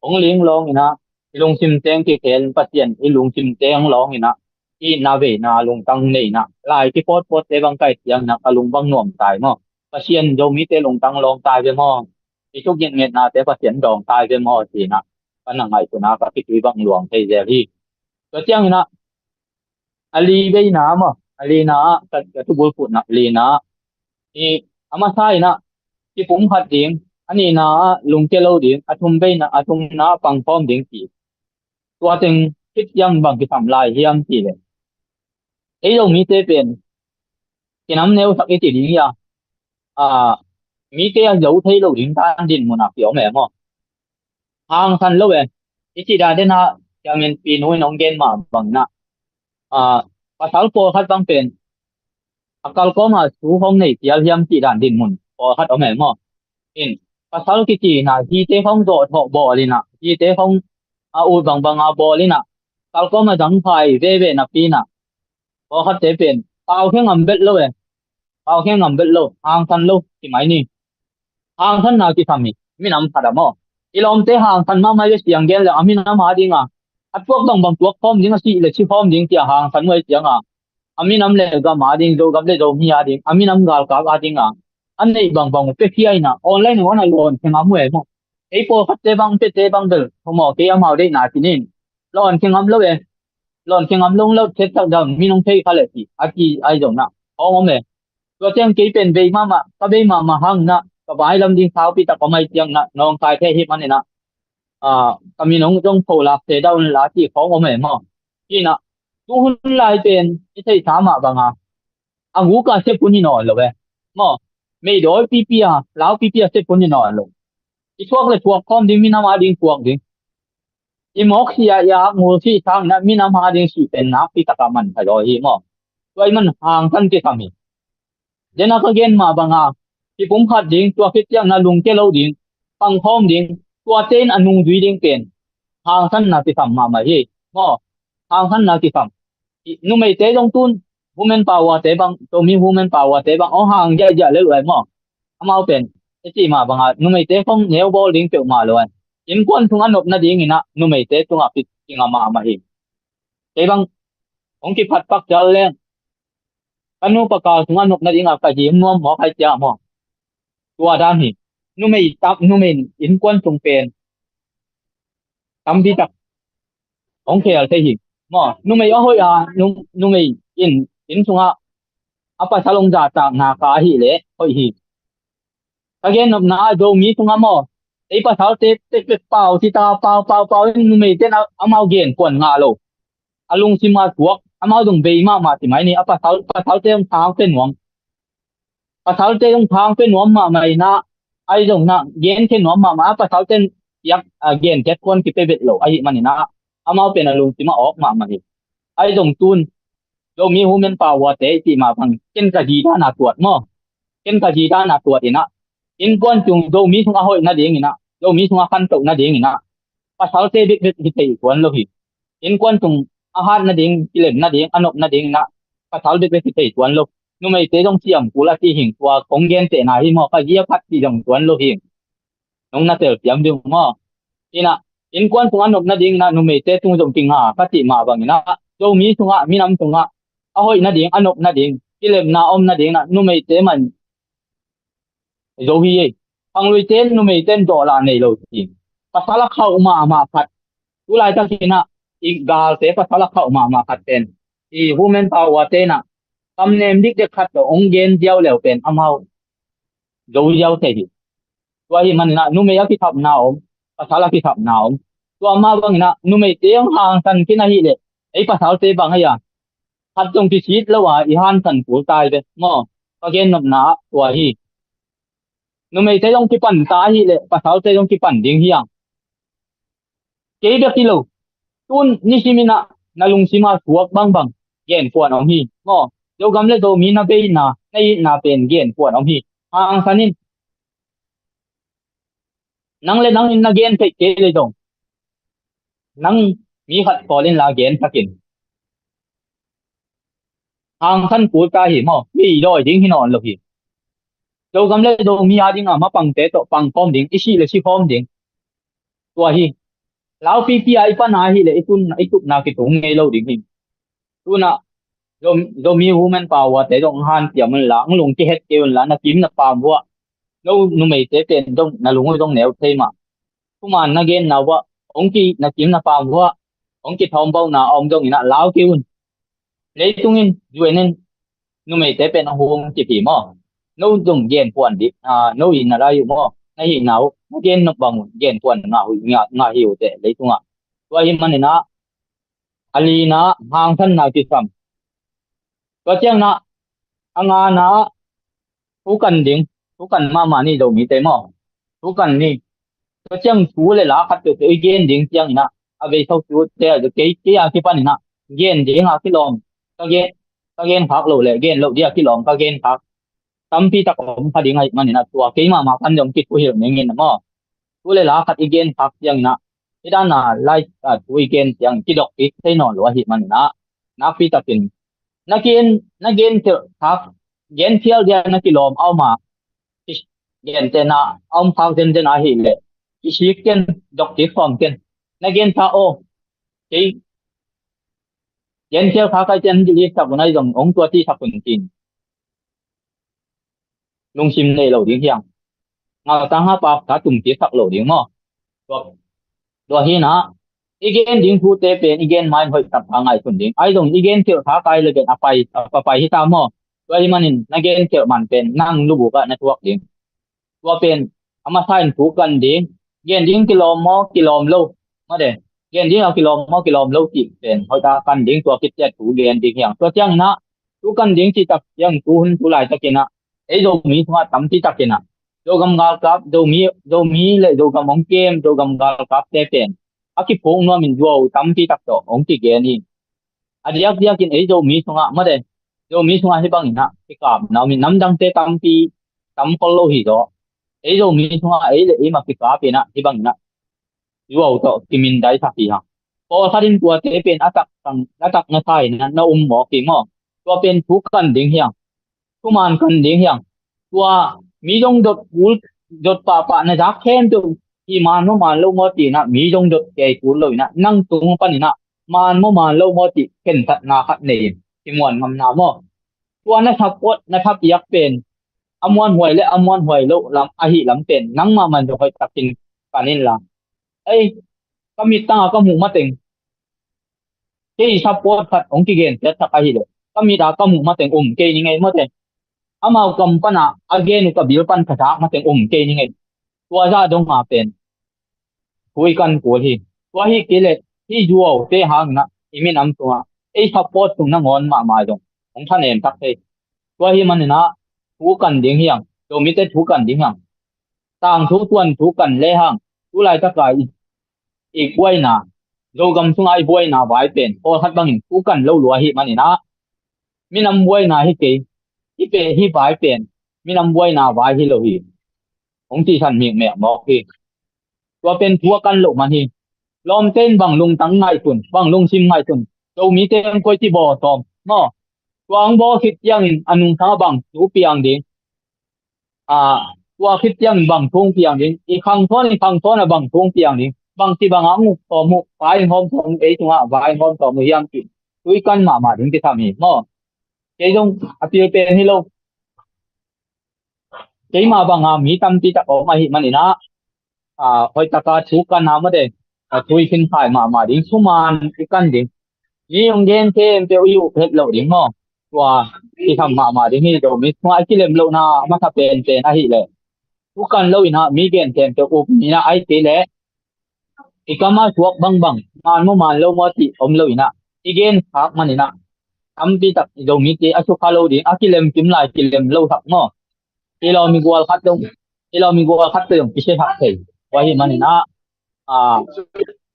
hong ling lawng in ah, i lungsim teng kikhel in, Pasian i lungsim teng lawng in ah, itna veina lungtang neina lai kipawtpawtte bang ka et ciangin ah ka lung bang nuam tai maw? Pasian Zomite lungtang lawng tai ve maw? I thugitngetnate Pasian dawng tai ve maw ci-in ah ka na ngaihsun a ka khitui bang luang thei zel hi. Tua ciangin ah a li veina maw, a lina ah ka, ka thubulphuhna lina ah i a masa in ah kipumkhat ding, a nihna ah lungkia lo ding, a thum veina, a thumna ah pangkhawm ding ci. Tua teng khit ciang bang kisam lai hiam cih leh, ei Zomite pen kinam neusak i ci ding hi a, a, mite a zo thei lo ding dan dinmun ah ki-om e maw? Hangsan lo e. I cih dan den ah siaminpi nu in hong gen mah bangin ah, a, pasal pawlkhat bang pen a kal kawmah su hong nei pial hiam cih dan dinmun pawlkhat om e maw? In, pasal kici in ah hite hong zawhthawh bawl in ah, hite hong a ut bangbang a bawl in ah, kal kawmah zangphai veve napi in ah pawlkhatte pen pau khe ngam bet lo e. Pau khe ngam bet lo, hangsan lo ci mai ni. Hangsanna kisam hi, minam khat ah maw. I lawmte hangsan mahmah hi ve, siang gen le a minam a ding a, a tuak bangbang tuak khawm ding, a sih le si khawm ding ci-a hangsan uh ahih ciang a, a minam le gam a ding, Zogam le Zomi a ding, a minam galkap a ding a, a neih bangbang uh piakhia in ah online uh a na lawn khe ngam uh e maw. Ei pawlkhatte bang, pete bang bel thumawh kei, amau deihna ci-in lawn khe ngam lo e. Lawn khe ngam lo, lo thet tak dan min hong thei kha leh ci a ci ahi zong in ah khawng om e. Tua ciang kei pen bei mahmah, ka bei mahmah hangin ah ka vai lam ding saupi tak om ahih ciangin ah nawngkai thei ahih manin ah, a, ka min hong zong pholak se dah un la ci khawng om e maw. Hi in ah tu hun lai pen i theihsa mah bang a, a guk a sep hun hi nawn lo e maw. Meidawi pipi a, lau pipi a sep hun hi nawn lo. I thuak le thuak khawm ding, minam a ding thuak ding. I mawk sih a, i ak ngul sih sangin ah minam a ding sih pen nakpi tak a manpha zaw hi maw. Tua ahih man hangsan kisam hi. Den a ka gen mah bang a, kipumkhat ding, tua khit ciangin ah lungkia lo ding, pangkhawm ding, tuate in a nungzui ding pen hangsanna kisam mahmah hi maw. Hangsanna kisam. I, numeite zong tun women power-te bang, Zomi women power-te bang hong hang ziahziah lel uh ai maw. Amau pen i cih mah bang a numeite khong neu bawl ding peuhmah lo ai. Innkuan sung a nop nadingin ah numeite tungah kingah mahmah hi. Kei bang hong kiphat pak cial leng ka nupa kal sung a nop nading a ka him nuam mawk ahih ciang maw. Tua dan hi. Numei tam, numei innkuan sung pen tampi tak hong khel thei hi maw. Numei a hoih a, num-, numei in, inn sungah a pasal hong zahtakna ka ahih leh hoih hi. Ka gennopna ah Zomi sungah maw, ei pasalte pekpek pau ci ta, pau, pau, pau in numeite in a, amau genkuan ngah lo. A lungsim a thuak, amau zong bei mahmah ci mai ni, a pasal, pasalte hong thang pe nuam. Pasalte zong thang pe nuam mahmah in ah, ahi zong in ah gen khe nuam mahmah, a pasalte in piak, a, gen khe kuan kipe bet lo ahih manin ah, amau pen a lungsim a awk mahmah hi. Ahi zong tun Zomi women power-te i cih mah bang ken ka zi dan a tuat maw. Ken ka zi dan a tuat in ah, innkuan sung Zomi sung a hoih nadingin ah, Zomi sung a khantoh nadingin ah pasalte bekbek hi thei tuan lo hi. Innkuan sung a hat nading, kilem nading, a nop nadingin ah pasal bekbek hi thei tuan lo. Numeite zong siam kul a ci hing, tua kong gentehna hi maw, ka zi a phat ci zong tuan lo hi. Nong na telsiam ding maw. In ah, innkuan sung a nop nadingin ah numeite tung zong kinga ka cih mah bangin ah, Zomi sungah, minam sungah a hoih nading, a nop nading, kilemna om nadingin ah numeite man zo hi ei. Khangluite in numeite in dawhlah nei lo ci. Pasal a khauh mahmah khat, tu laitakin ah i galte pasal a khauh mahmah khat pen i women power-te in ah kamnem dikdek khat tawh hong gen ziau leu pen amau zo ziau thei hi. Tua ahih manin ah numei a kithapna om, pasal a kithapna om. Tua mah bangin ah numeite hong hangsan khin ahih leh ei pasalte bang ahi a, khat zong kisit lo a i hangsan kul tai ve maw. Ka gennopna ah tua hi. Numeite zong kipan ta ahih leh pasalte zong kipan ding hi a. Kei bek hi lo. Tun nisimin ah na lungsim a thuak bangbang genkuan om hi maw. Zogam le Zomi na veina, na itna pen genkuan om hi. Hangsan in, nang le nang in na gen theih kei le zong, nang mi khat kawl inla gen takin, hangsan kul ta hi maw. Meidawi ding hi nawn lo hi. Zogam le Zomi a ding a mapangte tawh pangkhawm ding, i sih le sikhawm ding. Tua hi. Laupipi a i pan ahih leh i tun, i tupna kitung ngei lo ding hi. Tuna Zomi Women Power te zong hong hanciam unla, hong lung kihet kei unla, na kim na pam vuah. No numeite pen zong na lung uh zong neu thei mah. Thuman na genna vuah, hong ki na kim na pam vuah, hong kithawm bauhna a om zong inah lau kei un. Leitung in U N in numeite pen a hong kipi maw? No zong gen puan dih, no in na lai uh maw? Na hihna uh na gen nop bang uh gen puan ngah uh, ngah hi uh teh leitungah. Tua hi maninah a lina hangsanna kisam. Tua cianginah a ngana thu kan ding, thu kan mahmah ni Zomite maw? Thu kan ni. Tua ciang thu le la khat peuhpeuh i gen ding cianginah a vei thok thu te a kei kei a kipaninah gen ding a kilawm ka gen, ka gen khak lo le gen loh dia kilawm ka gen khak tampi tak om kha ding ahih maninah tua kei mahmah kan zong kithuhilh ningin maw? Thu le la khat i gen khak cianginah i dana lai thu i gen ciang kidok kik thei nawn lo ahih maninah nakpi takin na gen, na gen khial khak, gen khial dia na kilawm a om a, gentehna a om khak zenzen ahih leh kisik ken, dok kik khawm ken. Na gen khak aw, kei gen khial khak ai cian hih sak un ai zong hong tua ti sak un tin lungsim nei lo ding hiang. Ngaltang ha pa ka tum kik sak lo ding maw? Tua, tua hinah i gen ding thute pen i gen main hoih tak ka ngaihsun ding. Ai zong i gen khial khak ai le pen a pai, a pai hi ta maw? Tua hi manin na gen khial man pen nang lubuk ah na thuak ding. Tua pen a masa in thu kan ding. Gen ding kilawm maw kilawm lo? Mate, gen ding a kilawm maw kilawm lo cih pen hoih ta kan ding, tua khit ciat thu gen ding hiang. Tua cianginah thu kan ding cih tak ciang thu hun thu laitakinah ei Zomi sungah tampi takinah Zogam galkap, Zomi, Zomi le Zogam hong kem Zogam galkapte pen a kiphuk nuamin zuau tampi tak tawh hong kigen hi. A diakdiakin ei Zomi sungah mate, Zomi sungah hih banginah kikapna umin namdangte tampi tam khol lo hi zaw. Ei Zomi sungah ei le ei mah kikapinah hih banginah zuau tawh kimindaisak hi hang. Pawlkhat in tuate pen a tak, a tak na sa inah na um mawk hi maw? Tua pen thu kan ding hiang. Thuman kan ding hiang. Tua mi zong dot kul, dot pahpah na zak khempeuh hi man maw man lo maw tinah mi zong dot kei kul lo inah nang tung paninah man maw man lo maw tih khensatna khat nei in kimuan ngamna maw? Tua na support na thapiak pen a muanhuai le a muanhuai lo lam ahi lam pen nangmah man zong hoih takin kan inla. Ei, ka mit tanga ka muh mateng kei support khat hong kigen piatsak ahileh ka mit a ka muh mateng um kei ni ngei mawte. Amau kam pana a gen uh ka bil pan ka zak mateng um kei ni ngei. Tua zah donga pen thu i kan kul hi. Tua hi kei leh hih zuaute hanginah i minam sungah ei support sung nangawn mahmah zong hong thanem tak thei. Tua hi maninah thu kan ding hiang, Zomite thu kan ding hiang. Tangthu tuanthu kan lehang tu laitaka i, i buaina, Zogam sunga i buaina vai pen pawlkhat bangin thu kan lo lua hi maninah minam buaina hi kei, hi pe hi vai pen minam buaina vai hi lo hi. Hong tisan mikmek mawk hi. Tua pen thu a kan loh man hi. Lawmte in bang lungtang ngaihsun, bang lungsim ngaihsun, Zomite in koi ci bawl sawm maw? Tua hong bawl khit ciangin a nungsang a bang thu piang ding, a, tua khit ciangin bang thu piang ding, i khang thawn i khang thawn a bang thu piang ding, bang ci bang a hong sawm uh, vai hong sawm uh, ei tungah vai hong sawm uh hiam cih thu i kan mahmah ding kisam hi maw? Kei zong a pil pen hi lo. Keimah banga mi tampi tak a om ahih maninah, a, hoihtaka thu kan a mawte, a thu i khin khai mahmah ding, thuman i kan ding. Mi hong gen khempeuh i up het loh ding maw? Tua kisam mahmah ding hi. Zomi sungah i kilem lohna a masa penpen ahileh thu kan lo inah mi gen khempeuh up inah ai kei leh i kam a suak bangbang man maw man lo maw tih om lo inah i gen khak maninah tampi tak i Zomite a sukha lo ding, a kilem kim lai kilem lo sak maw? I lawm i gual khat dong, i lawm i gual khat dong i sia sak thei. Tua hi maninah, a,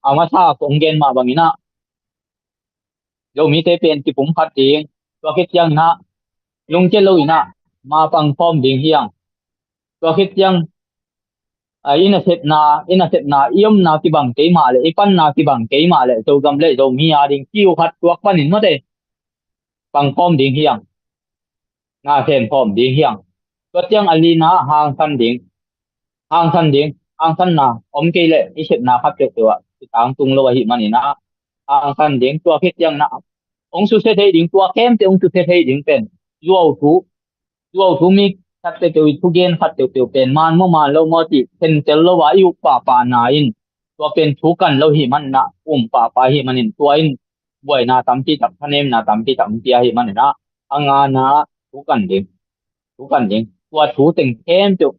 a masa kong gen mah banginah Zomite pen kipum khat ding. Tua khit cianginah lungkia lo inah ma pang khawm ding hiang. Tua khit ciang, a, i nasepna, i nasepna, i omna kibang keimah le i panna kibang keimah le Zogam le Zomi a ding kiu khat tuak panin mawte pang khawm ding hiang. Na khen khawm ding hiang. Tua ciang a lina hangsan ding. Hangsan ding, hangsanna om kei leh i sepna khat peuhpeuh ah i tangtung lo ahih maninah hangsan ding. Tua khit cianginah hong susia thei ding, tua khempeuh hong susia thei ding pen zuau thu, zuau thu mi khat peuhpeuh i thugen khat peuhpeuh pen man maw man lo maw cih khentel lo a i uk pahpahna in tua pen thu kan lo hi manin ah, um pahpah hi manin tua in buaina tampi tak, thanemna tampi tak hong pia hi manin ah, a ngana thu kan ding, thu kan ding. Tua thu teng khempeuh,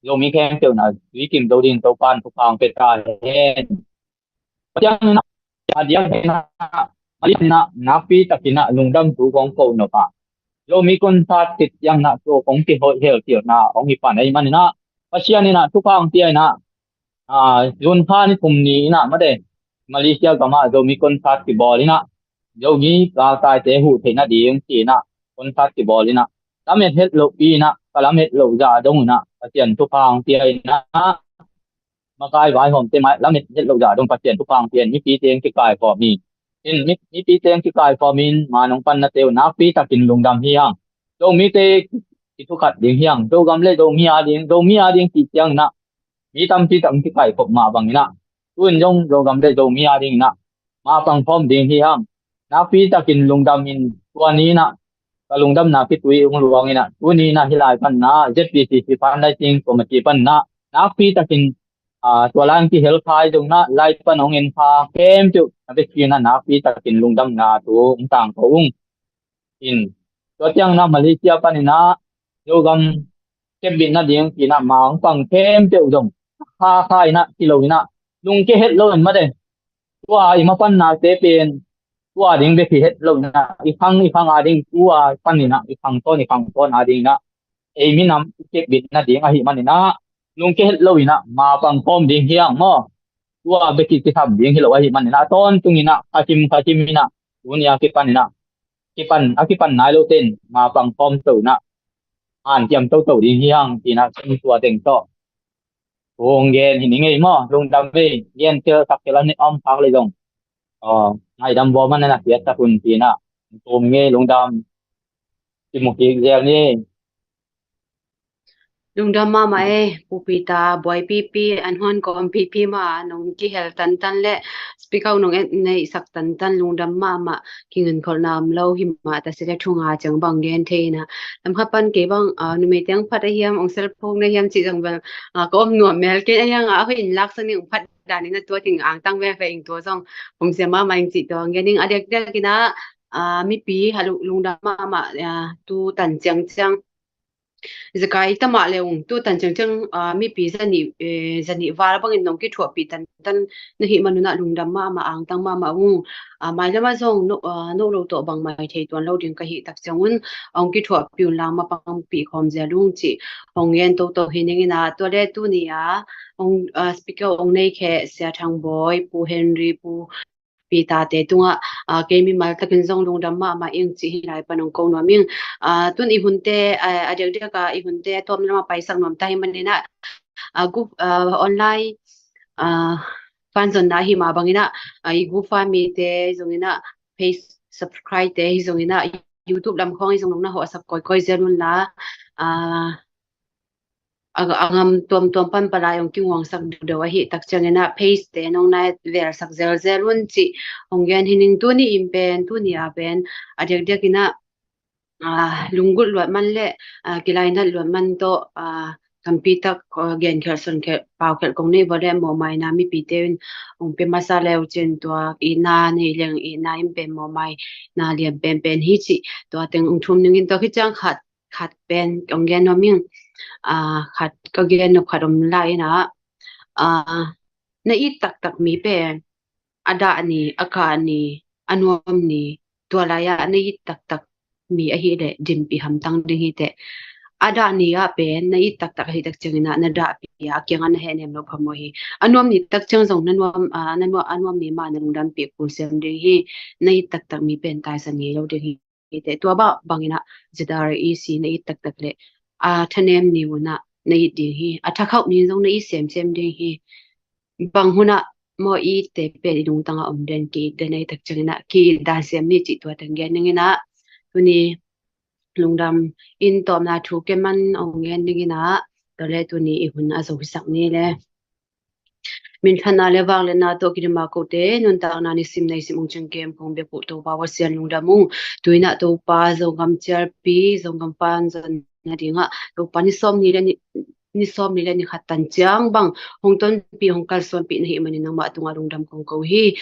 Zomi khempeuh na zui kim zo ding Topa'n thupha hong pia ta hen. Pasian in ah, a diak in ah, a lian in ah, nakpi takin ah lungdam thu kong ko nop a, Zomi concert khit ciangin ah tua kong kihoih helkhiatna hong hi pan ahih manin ah, Pasian in ah thupha hong pia in ah, ah, June kha ni kum ni in ah mate, Malaysia gam ah Zomi concert kibawl in ah, Zomi galtaite huh theih nading ci in ah concert kibawl in ah, lamet het lohpi in ah, ka lamet loh zah dong in ah Pasian thupha hong pia in ah, makai vaihawmte mai lamet het loh zah dong Pasian thupha hong pia in, mipite hong kikaikhawm hi. In mi, mipite hong kikaikhawm in, man hong pannate uh nakpi takin lungdam hi hang. Zomite kithukhat ding hi hang. Zogam le Zomi a ding, Zomi a ding cih ciangin ah mi tampi tak hong kikaikhop mah bangin ah, tu-in zong Zogam le Zomi a dingin ah mapang khawm ding hi hang. Nakpi takin lungdam in, tua ni in ah ka lungdamna khitui hong luang in ah, tuni in ah hih lai panin ah Z P C C Fundraising Committee panin ah nakpi takin, ah, tua lai hong kihel kha hi zongin ah, lai pan hong en kha khempeuh na biakinn ah nakpi takin lungdamna thu hong tangko ung. In, tua ciangin ah Malaysia panin ah Zogam kepbit nading ci in ah ma hong pang khempeuh zong kha kha in ah, si lo in ah, lungkia het lo in mate, tua i mapanna te pen tua ding bek hi het lo in ah, i khang i khang a ding, tua panin ah i khang tawn i khang tawn a ding in ah, ei minam i kepbit nading ahih manin ah, lungkia het lo in ah mapang khawm ding hi hang maw. Tua bek hi kisam ding hi lo ahih manin ah, tawntung in ah khakim khakim in ah, tuni a kipan in ah, kipan, a kipan nai lote in mapang khawm to in ah, hanciam toto ding hi hang ci in ah, tua teng tawh thu hong gen hi ning ei maw. Lungdam ei, gen tel sak tel a nih om khak le zong, aw, ngaidam bawl man a na piaksak un ci in ah, tum ing ei, lungdam. Kimu kik zel ni. Lungdam mahmah ei, Pu Peter, buai pipi, an huan kawm pipi mah, nong kihel tantan le speaker nong et neihsak tantan, lungdam mahmah. Kingenkholhna om lo hi mah ta si le, thu nga ciang bang gen thei in ah. Lam khat pan kei bang, ah, numei teng phat a hiam, ong selphone na hiam cih zong bel, ah, ka om nuam mel kei a hiang a, a hoih in laksak ning, ong phat dan in ah tua ting angtang veve ing, tua zong om sia mahmah ing cih tua hong gen ing. A diakdiak in ah, ah, mipi ha lung, lungdam mahmah, ah, tu tan ciangciang. Zekai ta mah le ung, tu tan ciangciang, ah, mipi zanih, eh, zanih val bangin nong kithuahpih tantan na hih man un ah lungdam mahmah, angtang mahmah ung. Ah, mailam ah zong no, ah, no lo tawh bangmah thei tuan lo ding ka hih tak ciang un, hong kithuahpih un lang, mapangpih khawm zel ung cih hong gen toto hi ning in ah, tua le tuni a hong, ah, speaker hong nei kheh Sia Thang Bawi, Pu Henry, Pu Peter te tungah, ah, kei mimal takin zong lungdam mahmah ing cih hih lai pan hong ko nuam ing. Ah, tun i hunte, ah, a diakdiak a i hunte a tawm lam ah paisak nuam ta hi manin ah, ah, gu, ah, online, ah, fanzonna hi mah bangin ah, ah, i GoFundMe te zongin ah, page subscribe te hi zongin ah, YouTube lam khawng hi zong nong na hawhsak kawikawi zel un la, ah, a, a ngam tuamtuam pan palai hong kinguangsak deuhdeuh ahih tak ciangin ah page te nong na velsak zelzel un cih hong gen hi ning. Tuni in pen, tuni a pen a diakdiak in ah, ah, lunggulh luat man le, ah, kilainat luat man tawh, ah, tampi tak, ah, genkhelh sonkhelh paukhelh kong nei vua le, mawhmaina mipite in hong pia masa le uh cin, tua itna nei leng itna in pen mawhmaina lian penpen hi cih tua teng hong thum ning in. Tua khit ciang khat khat pen kong gen nuam ing. Ah, khat ka gen nop khat om lai in ah, ah, na it taktak mi pen a dah ni, a kah ni, a nuam ni, tua lai ah na it taktak mi ahih leh dimpih hamtang ding hi teh. A dah ni ah pen na it taktak ahih tak ciangin ah na dahpih a, a kiangah na hehnem loh phamawh hi. A nuam ni tak ciang zong na nuam, ah, na nuam, a nuam ni mah na lungdampih kul siam ding hi. Na it taktak mi pen taisan ngei lo ding hi. Hi teh, tua bah bangin ah Z R E C na it taktak le, a thanem ni un ah na it ding hi. A thakhauh ni zong na it semsem ding hi. Bang hun ah maw i itte pen i lungtang ah om den, ki it den ahih tak ciangin ah ki it dan siam ni cih tua teng gen ning in ah, tuni lungdam in tawpna thu keman hong gen ning in ah, tua le tuni i hun a zo hisak ni le. Minthanna le vangliatna tawh kidima kote nuntakna nisim naisim ung cingkem kong biak uh Topa Pasian lungdam ung. Tuinah Topa Zogam cialpi Zogam pan zon nadingah Topa ni sawm ni le ni ni sawm ni le ni khat tan ciang bang hong tonpih hong kalsuanpih na hih manin nangmah tungah lungdam kong ko hi.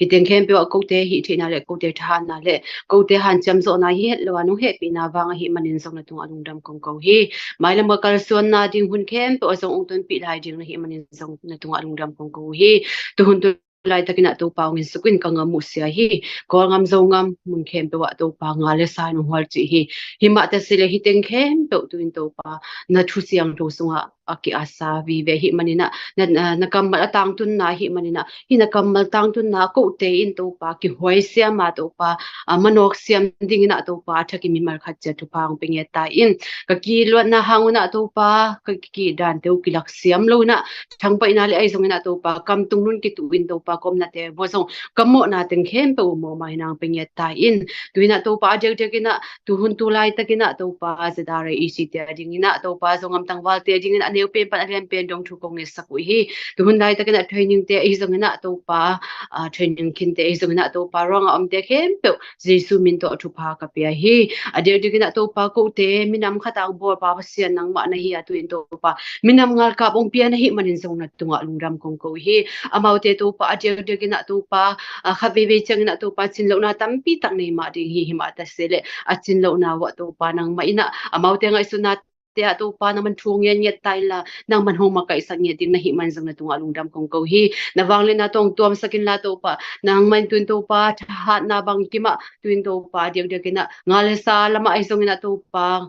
Hih teng khempeuh ah kote hih theihna le kote thahatna le kote hanciam zawhna hi het lo a nong hehpihna vang ahih manin zong na tungah lungdam kong ko hi. Mailam ka kalsuanna ding hun khempeuh ah zong ung tonpih lai ding na hih manin zong na tungah lungdam kong ko hi. Tuhun tu laitakin ah Topa ung in suk in ka ngam uh sia hi. Kawlngam Zongam mun khempeuh ah Topa nga le sa in ung hual cih hi. Himah ta si le hih teng khempeuh tuin Topa na thu siangtho sungah a ki-asa vive hih maninah na, na, na kammal a tangtunna hih maninah hih na kammal tangtunna kote in Topa kihuai siama Topa a manawk siam dinginah Topa a thakin mimal khat ciat thupha hong pe ngiat ta in ka kiluatna hangunah Topa ka kidante uh kilak siam loinah thangpaihna le ahi zonginah Topa kamtung nun kituh in Topa komnate vua zong ka mawhna teng khempeuh uh mawhmai nang pe ngiat ta in tuinah Topa a diakdiakinah tuhun tu laitakinah Topa zedare i site a dinginah Topa zong amtang valte a dinginah a neu pen pan a lian pen dong thu kong ngetsak uh hi. Tuhun laitakinah training te ahi zonginah Topa a training khinte ahi zonginah Topa ruangah omte khempeuh Jesu min tawh thupha ka pia hi. A diakdiakinah Topa kote minam khatah ang bawlpa Pasian nangmah na hi a tuin Topa minam ngalkap ong pia na hih manin zong na tungah lungdam kong ko hi. Amaute Topa a diakdiakinah Topa a khat veivei cianginah Topa cinlohna tampi tak nei mah ding hi. Himah ta se le a cinlohna uah Topa nangmah inah amaute ngaihsutna te ah Topa nangman thu ngiat ngiat ta inla nangman hong makaihsak ngiat ding na hih man zong na tungah lungdam kong ko hi. Na vangliatna tawh hong tuamsak inla Topa nangman tuin Topa thahatna bang kimah tuin Topa diakdiakinah nga le sa lamah ahi zonginah Topa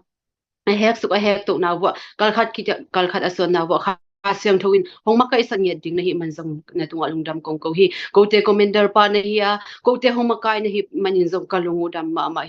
a heksuk a hektohna vuah kalkhat kit kalkhat a suanna vuah Kha Siangtho in hong makaihsak ngiat ding na hih man zong na tungah lungdam kong ko hi. Kote commander pa na hi a kote hong makai na hih manin zong ka lung uh dam mahmah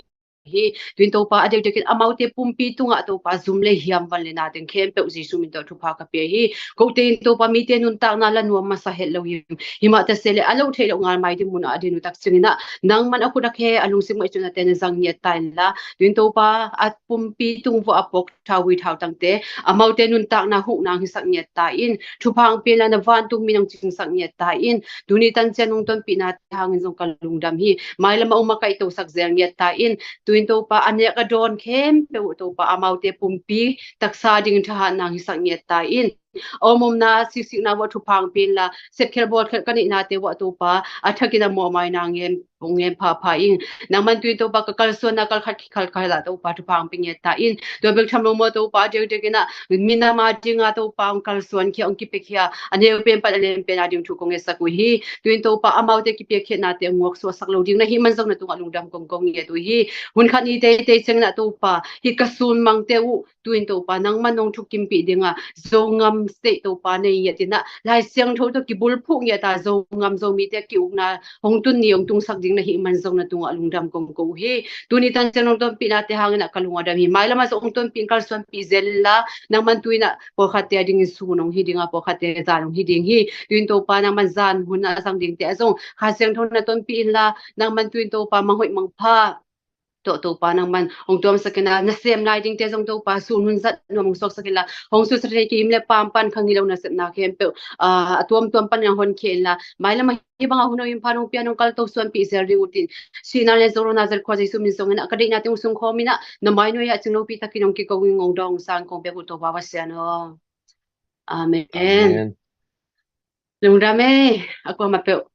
hi. Tuin Topa a diakdiakin amaute pumpi tungah Topa zum le hiam van le na teng khempeuh Jesu min tawh thupha ka pia hi. Kote in Topa mite nuntakna la nuam masa het lo hi. Himah ta se le a lo theih loh ngal mai ding munah a din uh tak cianginah nangman a khut a khe a lungsim ngaihsutnate na zang ngiat ta inla tuin Topa a pumpi tung vuah a pawk thau hui thau tangte amaute nuntakna huh nang hisak ngiat ta in thupha hong pia inla na vantung min hong cingsak ngiat ta in tuni tan cian hong tonpihna hangin zong ka lungdam hi. Mailam a ung makaihtosak zel ngiat ta in tuin Topa a nek a dawn khempeuh uh Topa amaute pumpi taksa ding thahat nang hisak ngiat ta in a om omna siksikna vuah thupha hong pia inla sepkhel bawlkhel ka neihnate vuah Topa a thakin a mawhmai nang ngen hong ngen phapha in nangman tuin Topa ka kalsuanna kalkhat kikhalkhat ah Topa thupha hong pe ngiat ta in tua bek tham lo maw Topa a diakdiakinah minam a dinga Topa hong kalsuan khia hong kipe khia a neu pen pan a lian pen a ding thu kong ngetsak uh hi. Tuin Topa amaute kipiakkhiatnate a nguak suahsak lo ding na hih man zong na tungah lungdam kong kong ngiat uh hi. Hun khat ni teitei cianginah Topa hih ka sunmangte uh tuin Topa nangman hong thukimpih dinga Zogam state Topa nei ngiat inah Lai Siangtho tawh kibulphuh ngiat a Zogam Zomite a ki-ukna hong tun ni hong tungsak ding na hih man zong na tungah lungdam kong ko uh hi. Tuni tan ciang hong tonpihnate hanginah ka lung a dam hi. Mailamah zong hong tonpih in kalsuanpih zel inla nangman tuinah pawlkhatte a dingin sun hong hi dinga pawlkhatte zan hong hi ding hi. Tuin Topa nangman zan hun a zang dingte a zong Kha Siangtho na tonpih inla nangman tuin Topa manghoih mangpha tawh Topa nangman hong tuamsak inla nasem lai dingte zong Topa sun hun zat nuam hong suaksak inla hong susia thei kihim le pampan khang hi lo nasepna khempeuh a tuamtuam panin a honkhia inla mailamah hih bangah hun a hun phan hong pia nong kalto suanpih zel ding uh tin sihna le zorona zat khua Jesu min zongin a ka deihna teng hong sungkhawm inah na mainuai ah cinglopi takin hong kiko in hong dawng sang kong bek uh Topa Pasian aw. Amen. Lungdam e a kuamah peuh.